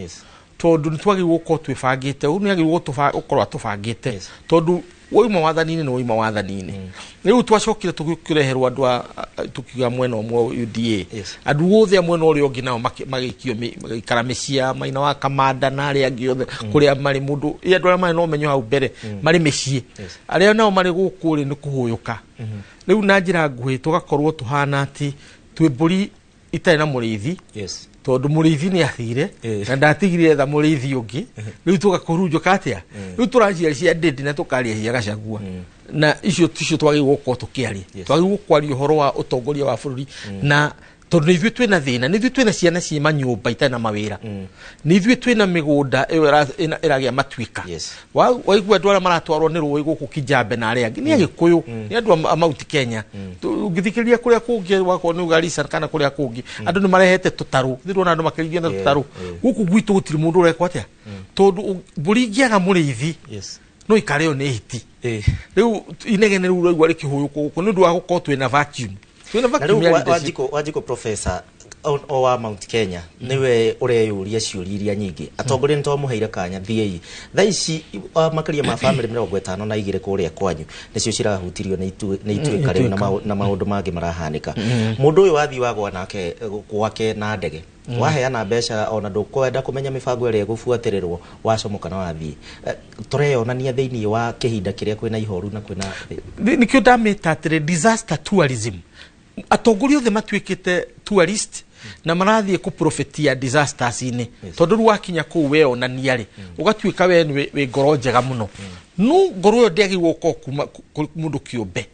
tondũ nĩ twagĩrĩirwo gũkorwo twĩbangĩte. Ũguo nĩ agĩrĩirwo gũkorwo atũbangĩte, tondũ wauma wathani-inĩ nĩ wauma wathani-inĩ. Rĩu twacokire tũkĩreherwo andũ tukiuga mwena ũmwe UDA, andũ othe a mwena ũrĩa ũngĩ nao magĩikio magĩikara mĩciĩ ya Maina wa Kamanda na arĩa angĩ othe kũrĩa marĩ. Mũndũ ĩ andũ arĩa marĩ na ũmenyo hau mbere marĩ mĩciĩ, arĩa nao marĩ gũkũ rĩ nĩ kũhũyũka. Rĩu na njĩra nguhĩ tũgakorwo tũhana atĩ twĩ mbũri itarĩ na mũrĩithi, tondũ mũrĩithi nĩ athire na ndatigire etha mũrĩithi ũngĩ. Rĩu tũgakũrunjũka atĩa? Rĩu tũracia cia Ndĩndĩ na tũkaria cia Gachagua, na icio ticio twagĩrĩirwo gũkorwo tũkĩaria. Twagĩrĩirwo kwaria ũhoro wa ũtongoria wa bũrũri, na tondũ nĩ ithuĩ twĩna thĩna, nĩ ithuĩ twĩna ciana ciĩ manyũmba itarĩ na mawĩra, nĩ ithuĩ twĩna mĩgũnda ĩyo ĩragĩa matuĩka. Waigua andũ arĩa maratwarwo nĩ rũĩ gũkũ Kijambe na arĩa angĩ nĩ Agĩkũyũ, nĩ andũ a Mount Kenya. Ũngĩthikĩrĩria kũrĩa kũngĩ wakorwo nĩ Garissa kana kũrĩa kũngĩ, andũ nĩ marehete tũtarũ, ndĩrona andũ makĩrĩithia na tũtarũ. Gũkũ gwitũ gũtirĩ mũndũ ũrekwo atĩa, tondũ mbũri ingĩaga mũrĩithi no ikarĩo nĩ hiti. Rĩu inegene rĩu ũraigua rĩkĩhũyũkwo gũkũ nĩ ũndũ wa gũkorwo twĩna vacuum, twĩna Na vacuum rĩu ya leadership. Wanjikũ professor o wa Mount Kenya niwe ũreyũria ciũria iria nyingĩ. Atongoria nĩ twamũheire kanya thiĩi. Thaa ici makĩria ma bamĩrĩ 52 kũrĩa kwanyu nĩcio cirahutirio nĩ ituĩka rĩu na na maũndũ mangĩ marahanĩka. Mũndũ ũyũ wathiĩ wagwa nake gwake na ndege, waheana mbeca ona ndũkwenda kũmenya mĩbango ĩrĩa ĩgũbuatĩrĩrwo, wacomoka na wathiĩ. Tũreyonania thĩinĩ wa kĩhinda kĩrĩa kwĩna ihoru na kwĩna Nĩkĩo ndamĩta atĩrĩ disaster tourism. Atongoria othe matuĩkĩte tourist na marathiĩ kũprofetia disasters-inĩ, tondũ rĩu wakinya kũu weyonania rĩ, ũgatuĩka we nĩ wĩ ngoro njega mũno, no ngoro ĩyo ndĩagĩrĩirwo gũkorwo kuma mũndũ kĩũmbe.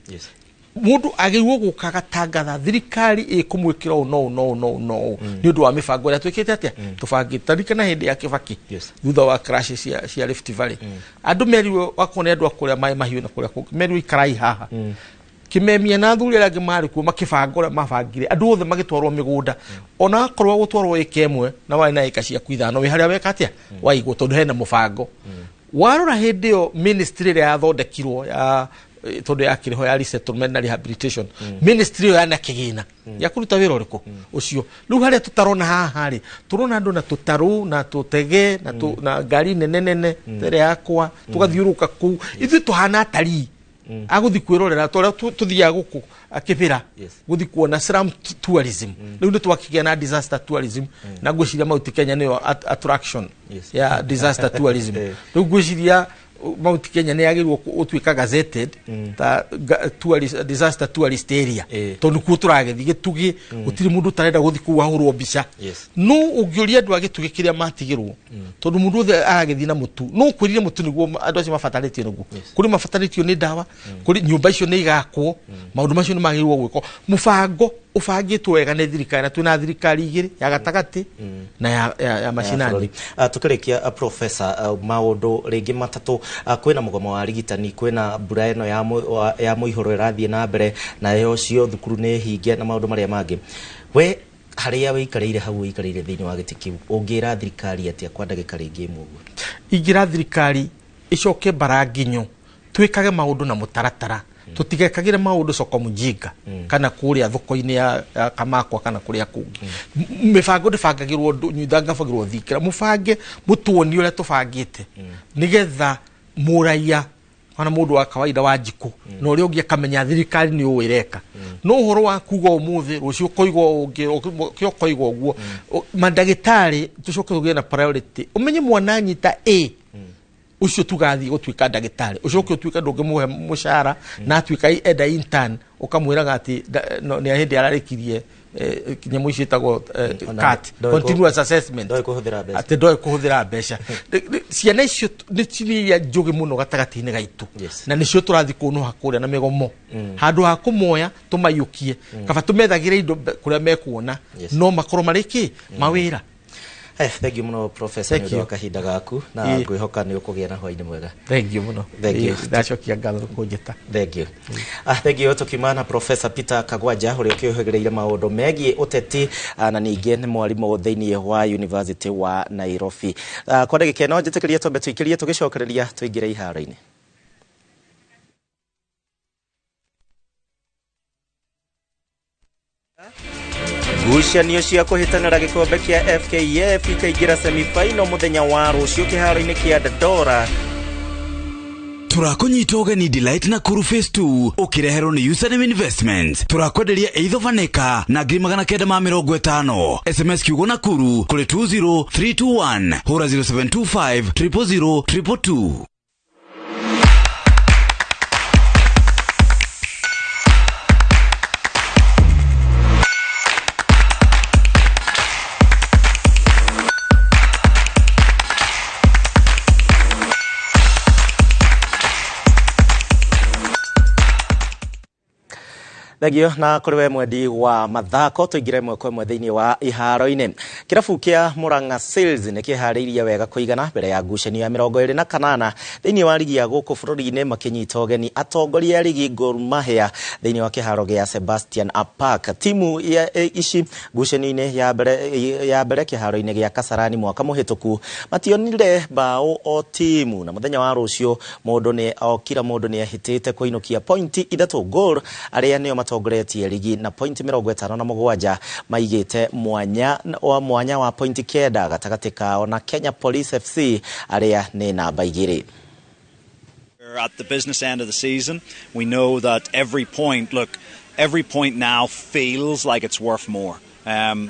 Mũndũ agĩrĩirwo gũka agatangatha thirikari ĩkũmwĩkĩra ũũ no ũũ no ũũ no ũũ no ũũ nĩ ũndũ wa mĩbango ĩrĩa twĩkĩte atĩa tũbangĩte. Taririkana hĩndĩ ya Kĩbaki, thutha wa crash cia Rift Valley, andũ merirwo wakorwo nĩ andũ a kũrĩa maĩ mahiũ na kũrĩa kũngĩ, merirwo ikarai haha. Kimemia na athuri arĩa angĩ marĩ kuo makĩbanga ũrĩa mabangire, andũ othe magĩtwarwo mĩgũnda, ona akorwo gũtwarwo ĩka ĩmwe na warĩ na ĩka ciaku 5 wĩ harĩa weka atĩa waigwo, tondũ hena mũbango. Warora hĩndĩ ĩyo ministry ĩrĩa yathondekirwo ya tondũ yakĩrĩho ya resettlement na rehabilitation, ministry ĩyo yana kĩgĩna ya kũruta wĩra ũrĩkũ ũcio? Rĩu harĩa tũtarona haha rĩ, tũrona andũ na tũtarũ na tũtege na ngari nene nene tere yakwa tũgathiũrũrũka kũu. Ithuĩ tũhana atarii agũthi kwĩrorera tũrĩa tũthiaga gũkũ akĩbĩra gũthi kuona slum tourism. Rĩu nĩ twakĩgĩa na disaster tourism, na ngwĩciria Mount Kenya nĩyo attraction ya disaster tourism. Rĩu ngwĩciria Mount Kenya nĩ yagĩrĩirwo gũtuĩka gazetted ta tourist, disaster tourist area, tondũ kuo tũragĩthiĩ Gĩtugĩ, gũtirĩ mũndũ ũtarenda gũthiĩ kũu ahũrwo mbica. No ũngĩũria andũ a Gĩtugĩ kĩrĩa matigĩrwo, tondũ mũndũ othe aragĩthiĩ na mũtu, no ũkwĩrire mũtu nĩguo andũ acio mabatarĩtio nĩguo, kũrĩ mabatarĩtio nĩ ndawa, kũrĩ nyũmba icio nĩ igakwo, maũndũ macio nĩ magĩrĩirwo gwĩkwo mũbango ũbangĩtwo wega nĩ thirikari, na twĩna thirikari igĩrĩ, ya gatagatĩ na ya macinani. Tukĩrĩkia, professor, maũndũ rĩngĩ matatũ. Kwĩna mũgomo wa arigitani, kwĩna mbura ĩno ya mũihũro ĩrathiĩ na mbere, nayo cio thukuru nĩ hinge na maũndũ marĩa mangĩ. We harĩa wĩikarĩire hau wĩikarĩire thĩinĩ wa gĩtĩ kĩu, ũngĩra thirikari atĩa kwa ndagĩka rĩngĩ ĩmwe ũguo? Ingĩra thirikari ĩcoke mbara nginyo, twĩkage maũndũ na mũtaratara, tũtigekagĩre maũndũ soko mjinga kana kũrĩa thoko-inĩ ya Kamakwa kana kũrĩa kũngĩ. Mĩbango ndĩbangagĩrwo ndangabagĩrwo thingira, mũbange mũtuonie ũrĩa tũbangĩte, nĩgetha mũraia kana mũndũ wa kawaida wa njikũ na ũrĩa ũngĩ akamenya thirikari nĩ ũũ ĩreka. No ũhoro wa kuga ũmũthĩ, rũciũ ũkoiga ũngĩ, ũkĩ ũkoiga ũguo. Mandagĩtarĩ tũcoke tũgĩe na priority, ũmenye mwana anyita A ũcio tugathiĩ gũtuĩka ndagĩtarĩ, ũcoke ũtuĩke ndũngĩmũhe mũcara na atuĩka enda intern, ũkamwĩraga atĩ nĩ hĩndĩ ararĩkirie nyamũ icio ĩtagwo CAT, continuous assessment, ndoĩ kũhũthĩra mbeca. Atĩ ndoĩ kũhũthĩra mbeca. Ciana icio nĩ cirĩ iria njũgĩ mũno gatagatĩ-inĩ gaitũ, na nĩcio tũrathiĩ kũnũha kũrĩa na mĩgomo. Handũ ha kũmoya tũmaiyũkie, kaba tũmethagĩre indo kũrĩa mekuona no makorwo marĩ kĩ mawĩra. Thank you mũno professor nĩ Thank ũndũ wa you. kahinda gaku, na ngwĩhoka nĩ ũkũgĩa na hwaĩ-inĩ mwega. Thank you mũno. Thank you. Ndacokia ngatho nĩ kũnjĩta. Thank you. Thank you. Tukiuma na Professor Peter Kagwanja ũrĩa ũkĩũhĩgĩrĩire maũndũ megiĩ ũteti, na ningĩ nĩ mwarimũ thĩinĩ wa University wa Nairobi. Kwa ndagĩka ĩno njĩtĩkĩrie twambe tũikĩrie, tũgĩcokereria tũingĩre iharo-inĩ. Ngucanio cia kũhĩtanĩra gĩkombe kĩa FKF ikaingĩra semifinal mũthenya wa rũciũ kĩharo-inĩ kĩa Dandora. Tũrakũnyita ũgeni Delight Nakuru Phase 2, ũkĩreherwo nĩ Username Investments. Tũrakwenderia eitho vaneka na 950,000. SMS kiugo Nakuru kũrĩ 20321, hũra 0725 000 222. Thengio na kũrĩ we mwendi wa mathako, tũingĩre ĩmwe kwa ĩmwe thĩinĩ wa iharo-inĩ. Kĩrabu kĩa Murang'a Seals nĩ kĩharĩirie wega kũigana mbere ya ngucanio ya 28 thĩinĩ wa rigi ya gũkũ bũrũri-inĩ, makĩnyita ũgeni atongoria a rigi Gor Mahia thĩinĩ wa kĩharo gĩa Sebastian Park. Timu ya ici ngucanio-inĩ ya mbere kĩharo-inĩ gĩa Kasarani mwaka mũhĩtũku mationire bao o timu, na mũthenya wa rũciũ mũndũ nĩ o kila mũndũ nĩ ahĩtĩte kũinũkia pointi ithatũ. Gor arĩa nĩo matongoretie rigi na pointi 57 maigĩte mwanya wa pointi 9 gatagatĩ kao na Kenya Police FC arĩa nĩ namba 2. We're at the business end of the season. We know that every point, look, every point now feels like it's worth more.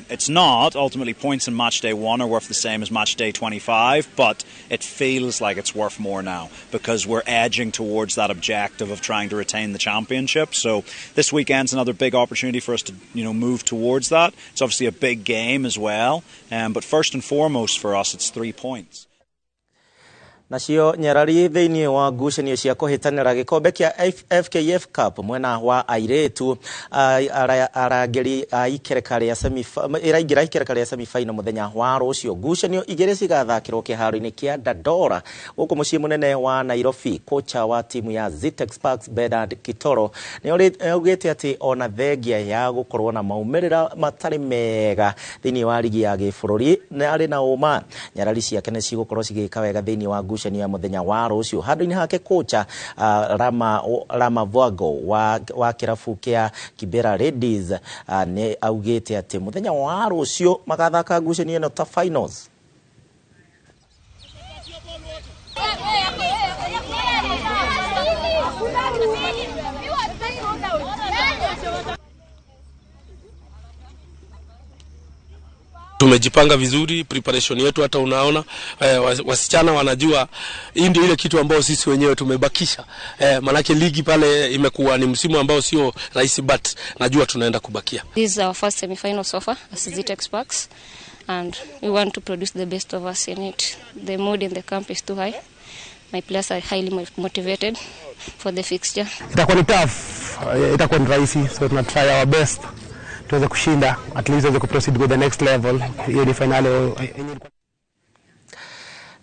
It's not. Ultimately, points in match day 1 are worth the same as match day 25, but it feels like it's worth more now because we're edging towards that objective of trying to retain the championship. So this weekend's another big opportunity for us to move towards that. It's obviously a big game as well, but first and foremost for us, it's 3 points. Nacio nyarari thĩinĩ wa ngucanio cia kũhĩtanĩra gĩkombe kĩa FKF Cup mwena wa airĩtu, arangĩri a ikereka rĩa ĩraingĩra ikereka rĩa semifinal mũthenya wa rũciũ. Ngucanio igĩrĩ cigathakĩrwo kĩharo-inĩ kĩa Dandora gũkũ mũciĩ mũnene wa Nairobi. Kocha wa timu ya Zetech Sparks Bernard Kitoro nĩ augĩte atĩ ona thengia ya gũkorwo na maumĩrĩra matarĩ mega thĩinĩ wa rigi ya gĩbũrũri, nĩ arĩ na ũma nyarari ciake nĩ cigũkorwo cigĩka wega thĩinĩ wa ngucanio ya mũthenya wa rũciũ. Handũ-inĩ hake kocha Rama Voago wa kĩrabu kĩa Kibera Ladies nĩ augĩte atĩ mũthenya wa rũciũ magathaka ngucanio ĩno ta finals. Tumejipanga vizuri, preparation yetu hata unaona wasichana wanajua hii ndio ile kitu ambayo sisi wenyewe tumebakisha. Manake ligi pale imekuwa ni msimu ambao sio rahisi, but najua tunaenda kubakia. This is our first semi-final so far as Zetech Sparks, and we want to produce the best of us in it. The mood in the camp is too high. My players are highly motivated for the fixture. Itakuwa ni tough, itakuwa ni rahisi, so tuna try our best tuweze kushinda, at least tuweze kuproceed to the next level. Hiyo ni finale.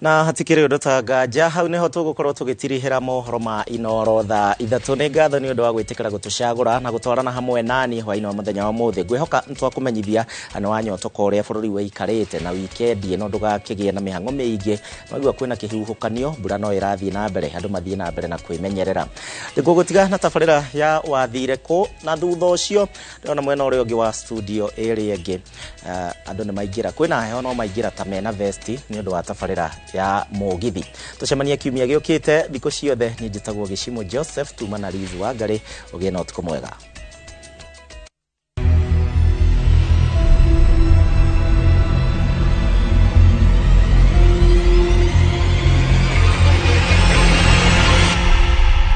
Na hatikiri undu ta nganja hau niho tugukorwo tugitirihira mohoro ma Inooro thaa 3. Ni ngatho ni undu wa gwitikira gutucagura na gutwarana hamwe nani hwaini wa muthenya wa muthi. Ngwihoka nitwakumenyithia ni wanyotoka uria bururi wikarite na wikendi ino ndugakigie na mihango miingi. Noigua kwina kihuhukanio, mbura no irathie na mbere, andu mathie na mbere na kwimenyerera. Ngugutiga na tabarira ya wathire ku, na thutha ucio ndona mwena uria ungi wa studio iri ingi andu ni maingira kwina heho no maingira ta mena vesti ni undu wa tabarira ya mugithi. Tucemanie kiumia giukite thikũ ciothe. Ni njĩtagwo Gĩcimo Joseph, tuma na Liz Wangari. Ũgĩe na ũtukũ mwega.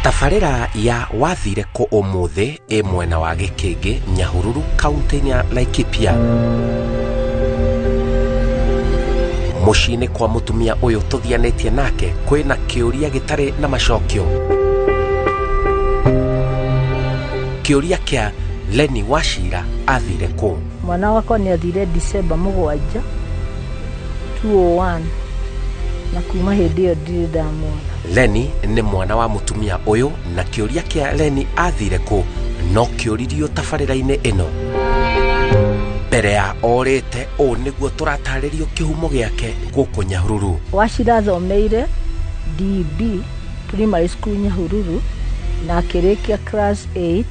Tabarĩra ya wathire kũ ũmũthĩ ĩ mwena wa Gĩkĩngĩ, Nyahururu, kaunti-inĩ ya Laikipia. Mũciĩ-inĩ kwa mũtumia ũyũ tũthianĩtie nake kwĩna kĩũria gĩtarĩ na macokio. Kĩũria kĩa Leni Wachira athire kũ? Mwana wakwa nĩ athire December 7, 2001, na kuma hĩndĩ ĩyo ndirĩ ndamuona. Leni nĩ mwana wa mũtumia ũyũ, na kĩũria kĩa Leni athire kũ no kĩũririo tabarĩra-inĩ ĩno. Mbere ya orĩte ũũ nĩguo tũratarĩrio kĩhumo gĩake gũkũ Nyahururu. Wachira athomeire DB Primary School Nyahururu na akĩrĩkia class 8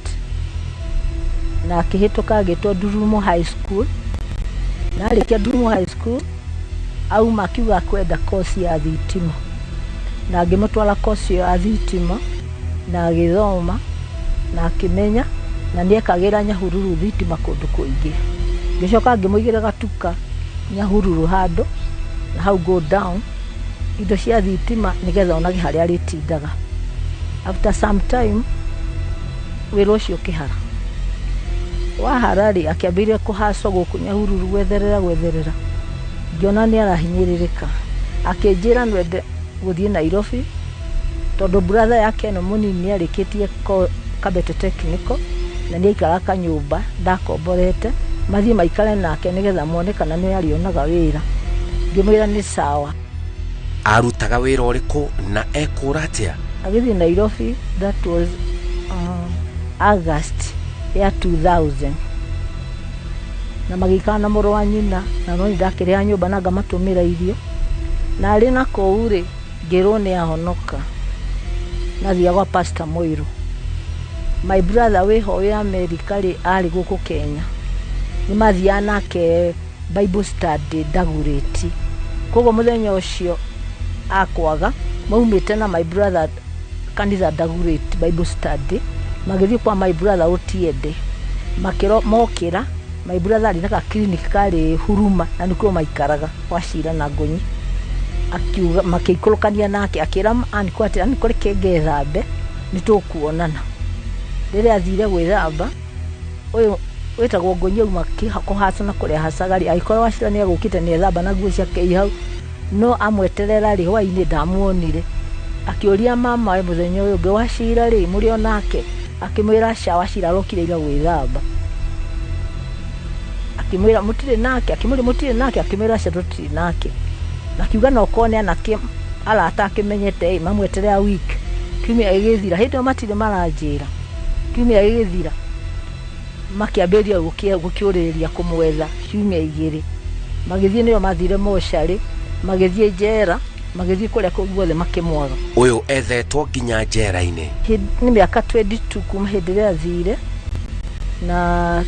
na akĩhĩtũka agĩtwo Ndurumo High School, na arĩkia Ndurumo High School auma akiuga kwenda kosi ya thitima, na ngĩmũtwara kosi ya thitima na agĩthoma na akĩmenya, na nĩekagĩra Nyahururu thitima kũndũ kũingĩ. Ngĩcoka ngĩmũigĩra gatuka Nyahururu handũ na hau go down indo cia thitima nĩgetha onage harĩa arĩtindaga. After some time wĩra ũcio ũkĩhara. Wahara rĩ, akĩambĩrĩria kũhacwo gũkũ Nyahururu gwetherera gwetherera, ngĩona nĩ arahinyĩrĩrĩka. Akĩnjĩra nwende gũthiĩ Nairobi tondũ brother yake ĩno mũnini nĩ arĩkĩtie Kabete Technical na nĩ aikaraga kanyũmba ndakomborete, mathiĩ maikare nake nĩgetha mone kana nĩ arĩonaga wĩra. Ngĩmwĩra nĩ sawa. Arutaga wĩra ũrĩkũ na ekũra atĩa? Agĩthiĩ Nairobi, that was August ya 2000, na magĩikara na mũrũ wa nyina, na no ndakĩrĩha nyũmba na ngamatũmĩra irio. Na arĩ na kũu rĩ, ngĩrwo nĩ ahonoka. Nathiaga gwa Pastor Mũirũ. My brother wĩho wĩ Amerika rĩ, arĩ gũkũ Kenya. Nĩ mathiaga nake Bible study Dagoretti. Koguo mũthenya ũcio akwaga, maumĩte na my brother kanitha Dagoretti Bible study, magĩthiĩ kwa my brother Otiende. Makĩro mokĩra, my brother arĩ na ka clinic karĩ Huruma na nĩkuo maikaraga Wachira na Ngonyi. Akiuga makĩikũrũkania nake akĩra aniko atĩ aniko reke ngethambe nĩtũkuonana. Rĩrĩa athire gwĩthamba, ũyũ wĩtagwo Ngonyi auma kũhaca na kũrĩa hacaga rĩ, agĩkora Wachira nĩ agũkĩte nĩ ethamba na nguo ciake i hau, no amweterera rĩ, hwainĩ ndamuonire. Akĩũria mama we mũthenya ũyũ ũngĩ, Wachira rĩ mũrĩ o nake? Akĩmwĩra aca, Wachira arokire ira gwĩthamba. Akĩmwĩra mũtirĩ nake? Akĩmwĩra mũtirĩ nake? Akĩmwĩra aca tũtirĩ nake. Na akiuga no korwo nĩ anake arata akĩmenyete ĩ, mamweterera week. Kiumia gĩgĩthira, hĩndĩ ĩyo matirĩ maranjĩra. Kiumia gĩgĩthira, makĩambĩrĩria gũkĩũrĩrĩria kũmwetha ciumia 2. Magĩthiĩ nĩo mathire mocarĩ, magĩthiĩ njera, magĩthiĩ kũrĩa kũu guothe makĩmwaga. Ũyũ ethetwo nginya njera-inĩ. Nĩ mĩaka 22 kuma hĩndĩ ĩrĩa athire, na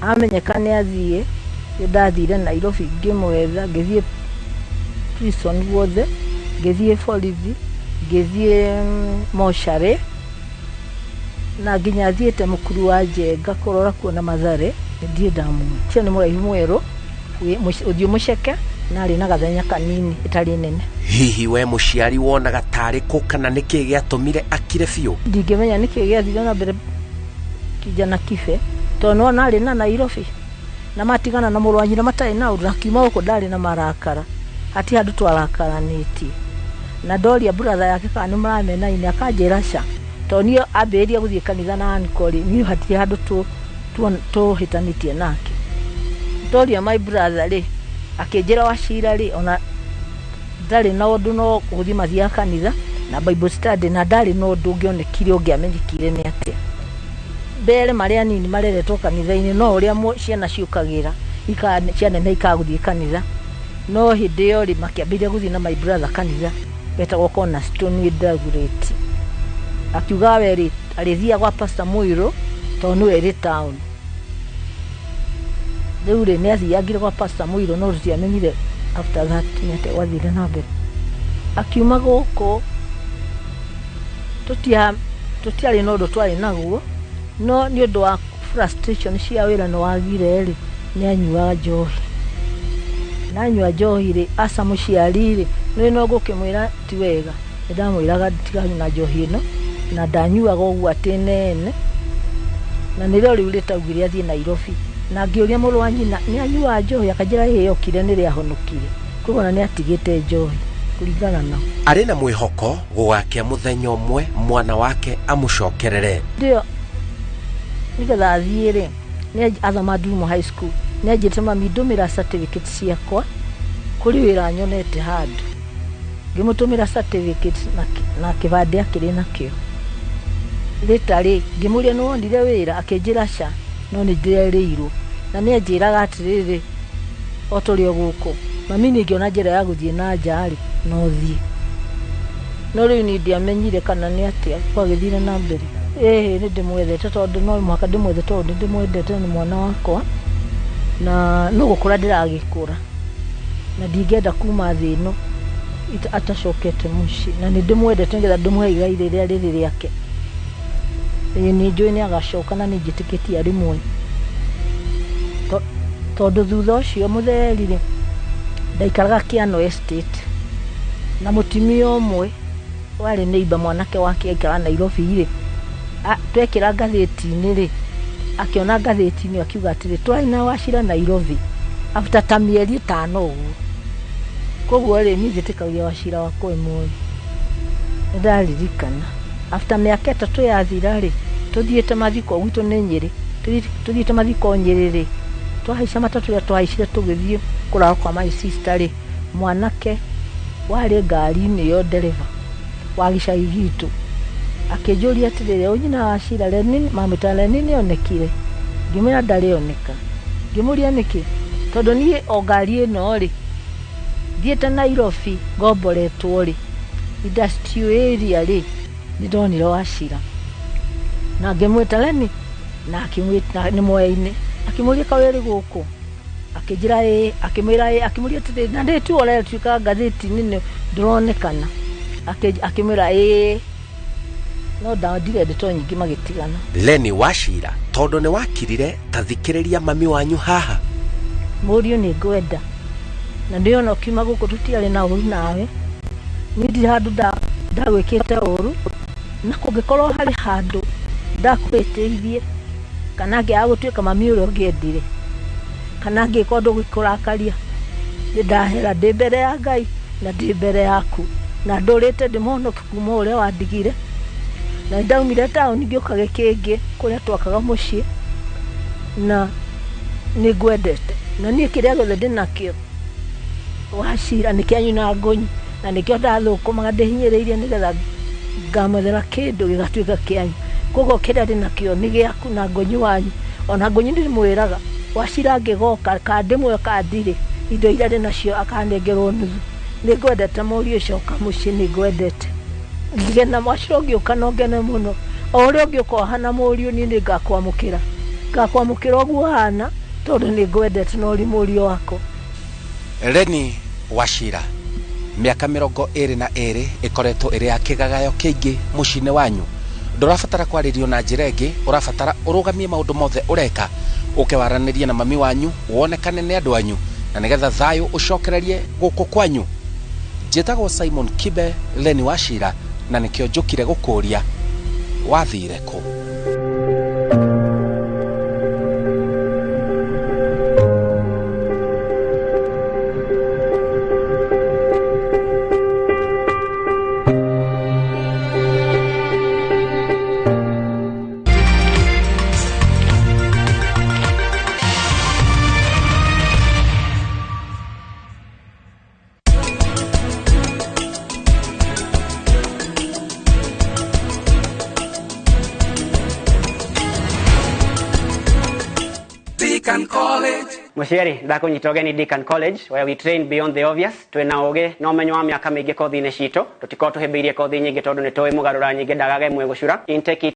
amenyeka nĩ athiĩ, ndathire Nairobi ngĩmwetha, ngĩthiĩ prison guothe, ngĩthiĩ borithi, ngĩthiĩ mocarĩ, na nginya thiĩte mũkuru wa Njenga kũrora kuona Mathare, ndirĩ ndamuona. Ũcio nĩ mũraihu mwerũ, Ũthiũ mũceke na arĩ na gathenya kanini ĩtarĩ nene. Hihi we mũciari wonaga tarĩ kũ kana nĩkĩ gĩatũmire akire biũ? Ndingĩmenya nĩkĩ gĩathire na mbere kijana kibe tondũ nĩwona arĩ na Nairobi na matigana na mũrũ wa nyina matarĩ na ũndũ, akiuma gũkũ ndarĩ na marakara, hatirĩ handũ twarakaranĩtie. Na ndoria brother yake kana nĩ maramenaine akanjĩra ca, tondũ niĩ ambĩrĩria gũthiĩ kanitha na uncle rĩ, niĩ hatirĩ handũ tũhĩtanĩtie nake. Ndoria my brother rĩ, akĩnjĩra Wachira rĩ, ona ndarĩ na ũndũ no gũthiĩ mathiaga kanitha na Bible study, na ndarĩ na ũndũ ũngĩonekire ũngĩamenyekire nĩ atĩa. Mbere marĩ anini mareretwo kanitha-inĩ no ũrĩa ciana ciũkagĩra cianeneha ikagũthiĩ kanitha, no hĩndĩ ĩyo rĩ makĩambĩrĩria gũthiĩ na my brother kanitha wetagwo Cornerstone wĩ Dagoretti. Akiuga we rĩ arĩthiaga gwa Pastor Mũirũ tondũ nĩwe ĩrĩ town. Rĩu rĩ nĩathiangire gwa Pastor Mũirũ no tũtiamenyire after that nĩ atĩa gwathire na mbere. Akiuma gũkũ tũtiarĩ na ũndũ twarĩ naguo, no nĩ ũndũ wa frustration cia wĩra nĩ wagire rĩ, nĩ anyuaga njohi. Na anyua njohi rĩ, aca mũciari rĩ, nĩ no ngũkĩmwĩra ti wega, nĩ ndamwĩraga ndiganyue na njohi ĩno, na ndanyuaga ũguo atĩ nene. Na nĩrĩo rĩu rĩtaugire athiĩ Nairobi. Na ngĩũria mũrũ wa nyina nĩ anyuaga njohi, akanjĩra ĩĩ yokire nĩrĩo ahonokire. Koguo ona nĩ atigĩte njohi kũringana nao. Arĩ na mwĩhoko gũgakĩa mũthenya ũmwe mwana wake amũcokerere. Ndio nĩgetha athiĩ rĩ, nĩ athoma Ndurumo High School, nĩ anjĩrĩte mami ndũmĩra certificate ciakwa kũrĩ wĩra nyonete handũ. Ngĩmũtũmĩra certificate na kĩbandĩ akĩrĩ nakĩo. Rĩta rĩ, ngĩmũria nĩ wonire wĩra, akĩnjĩra ca, no nĩ ndĩrerĩirwo. Na nĩ anjĩraga atĩrĩrĩ, o tũrĩ o gũkũ, mami niĩ ngĩona njĩra ya gũthiĩ na nja rĩ, no thiĩ. No rĩu niĩ ndiamenyire kana nĩ atĩa gwagĩthire na mbere. Ĩĩ nĩ ndĩmwendete tondũ no mũhaka ndĩmwende tondũ nĩ ndĩmwendete, nĩ mwana wakwa na no gũkũra ndĩragĩkũra na ndingĩenda kuma thĩ ĩno atacokete mũciĩ, na nĩ ndĩmwendete nĩgetha ndĩmũhe igai rĩrĩa rĩrĩ rĩake. Ĩĩ nĩ njũĩ nĩ agacoka na nĩ njĩtĩkĩtie arĩ muoyo. Tondũ thutha ũcio mũtheri rĩ, ndaikaraga Kĩano Estate na mũtumia ũmwe warĩ neighbor mwanake wake aikaraga Nairobi rĩ, twekĩra ngathĩti-inĩ rĩ, akĩona ngathĩti-inĩ akiuga atĩrĩ, twarĩ na Wachira Nairobi after ta mĩeri 5 ũguo. Koguo rĩ, niĩ njĩtĩkagia Wachira wakwa wĩ muoyo. Nĩ ndaririkana after mĩaka 3 yathira rĩ, tũthiĩte mathiko gwitũ nĩ Nyĩrĩ, tũthiĩte mathiko Nyĩrĩ rĩ, twahaica matatũ ĩrĩa twahaicire tũgĩthiĩ kũrara kwa my sister rĩ, mwanake warĩ ngari-inĩ ĩyo ndereba wa gĩcagi gitũ akĩnjũria atĩrĩrĩ, ũyũ nyina wa Wachira Leni, mamwĩtaga Leni nĩonekire? Ngĩmwĩra ndarĩoneka. Ngĩmũria nĩkĩ? Tondũ niĩ o ngari ĩno rĩ, thiĩte Nairobi ngomboretwo rĩ, industrial area rĩ, nĩ ndonire Wachira. Na ngĩmwĩta Leni, na akĩmwĩta nĩ Mwea-inĩ, akĩmũria kaĩ wĩrĩ gũkũ? Akĩnjĩra ĩĩ, akĩmwĩra ĩĩ, akĩmũria atĩrĩrĩ, na ndĩ tu ũretuĩka ngathĩti-inĩ ndũronekana. Akĩmwĩra ĩĩ, no ndandire ndeto nyingĩ magĩtigana. Leni Wachira, tondũ nĩ wakirire, ta thikĩrĩria mami wanyu haha. Mũriũ nĩ ngwenda, na nĩona ũkiuma gũkũ tũtiarĩ na ũru nawe, niĩ ndirĩ handũ ndagwĩkĩte ũru, na kũngĩkorwo harĩ handũ ndakwĩtĩirie kana ngĩaga gũtuĩka mami ũrĩa ũngĩendire, kana ngĩka ũndũ ũgĩkũrakaria, nĩ ndahera ndĩ mbere ya Ngai na ndĩ mbere yaku, na ndũrĩte ndĩ mũhonoki kuma ũrĩa wandigire. Na ndaumire taũni ngĩũka Gĩkĩngĩ kũrĩa twakaga mũciĩ, na nĩ ngwendete, na niĩ kĩrĩa gĩothe ndĩnakĩo Wachira nĩ kĩanyu na ngũnyi, na nĩkĩo ndathũkũmaga ndĩhinyĩrĩirie nĩgetha ngamwethera kĩndũ gĩgatuĩka kĩanyu. Koguo kĩrĩa ndĩnakĩo nĩ gĩaku na ngũnyi wanyu. Ona ngũnyi ndĩmwĩraga Wachira angĩgoka kana ndĩmuoe kana ndirĩ, indo iria ndĩnacio akanengerwo nuthu. Nĩ ngwendete mũriũ, coka mũciĩ, nĩ ngwendete. Ngĩgena Wachira ũngĩũka no ngene mũno. O ũrĩa ũngĩũka ũhana mũriũ, niĩ nĩ ngakwamũkĩra. Ngakwamũkĩra ũguo ũhana tondũ nĩ ngwendete na ũrĩ mũriũ wakwa. Leni Wachira, mĩaka 22 ĩkoretwo ĩrĩ ya kĩgagayo kĩingĩ mũciĩ-inĩ wanyu. Ndũrabatara kwarĩrio na njĩra ĩngĩ, ũrabatara ũrũgamie maũndũ mothe ũreka, ũke waranĩrie na mami wanyu, wonekane nĩ andũ anyu, Na nĩgetha thayũ ũcokererie gũkũ kwanyu. Njĩtagwo Simon Kibe Leni Wachira, na nĩkĩo njũkire gũkũria wathire kũ. Mũciari, ndakũnyita ũgeni Deakin College, where we train beyond the obvious. Twĩna ũgĩ na ũmenyo wa mĩaka mĩingĩ kothi-inĩ citũ. Tũtikoragwo tũhĩmbĩirie kothi nyingĩ tondũ nĩ tũĩ mũgarũra nyingĩ ndagage ĩmwe gũcura. Intake.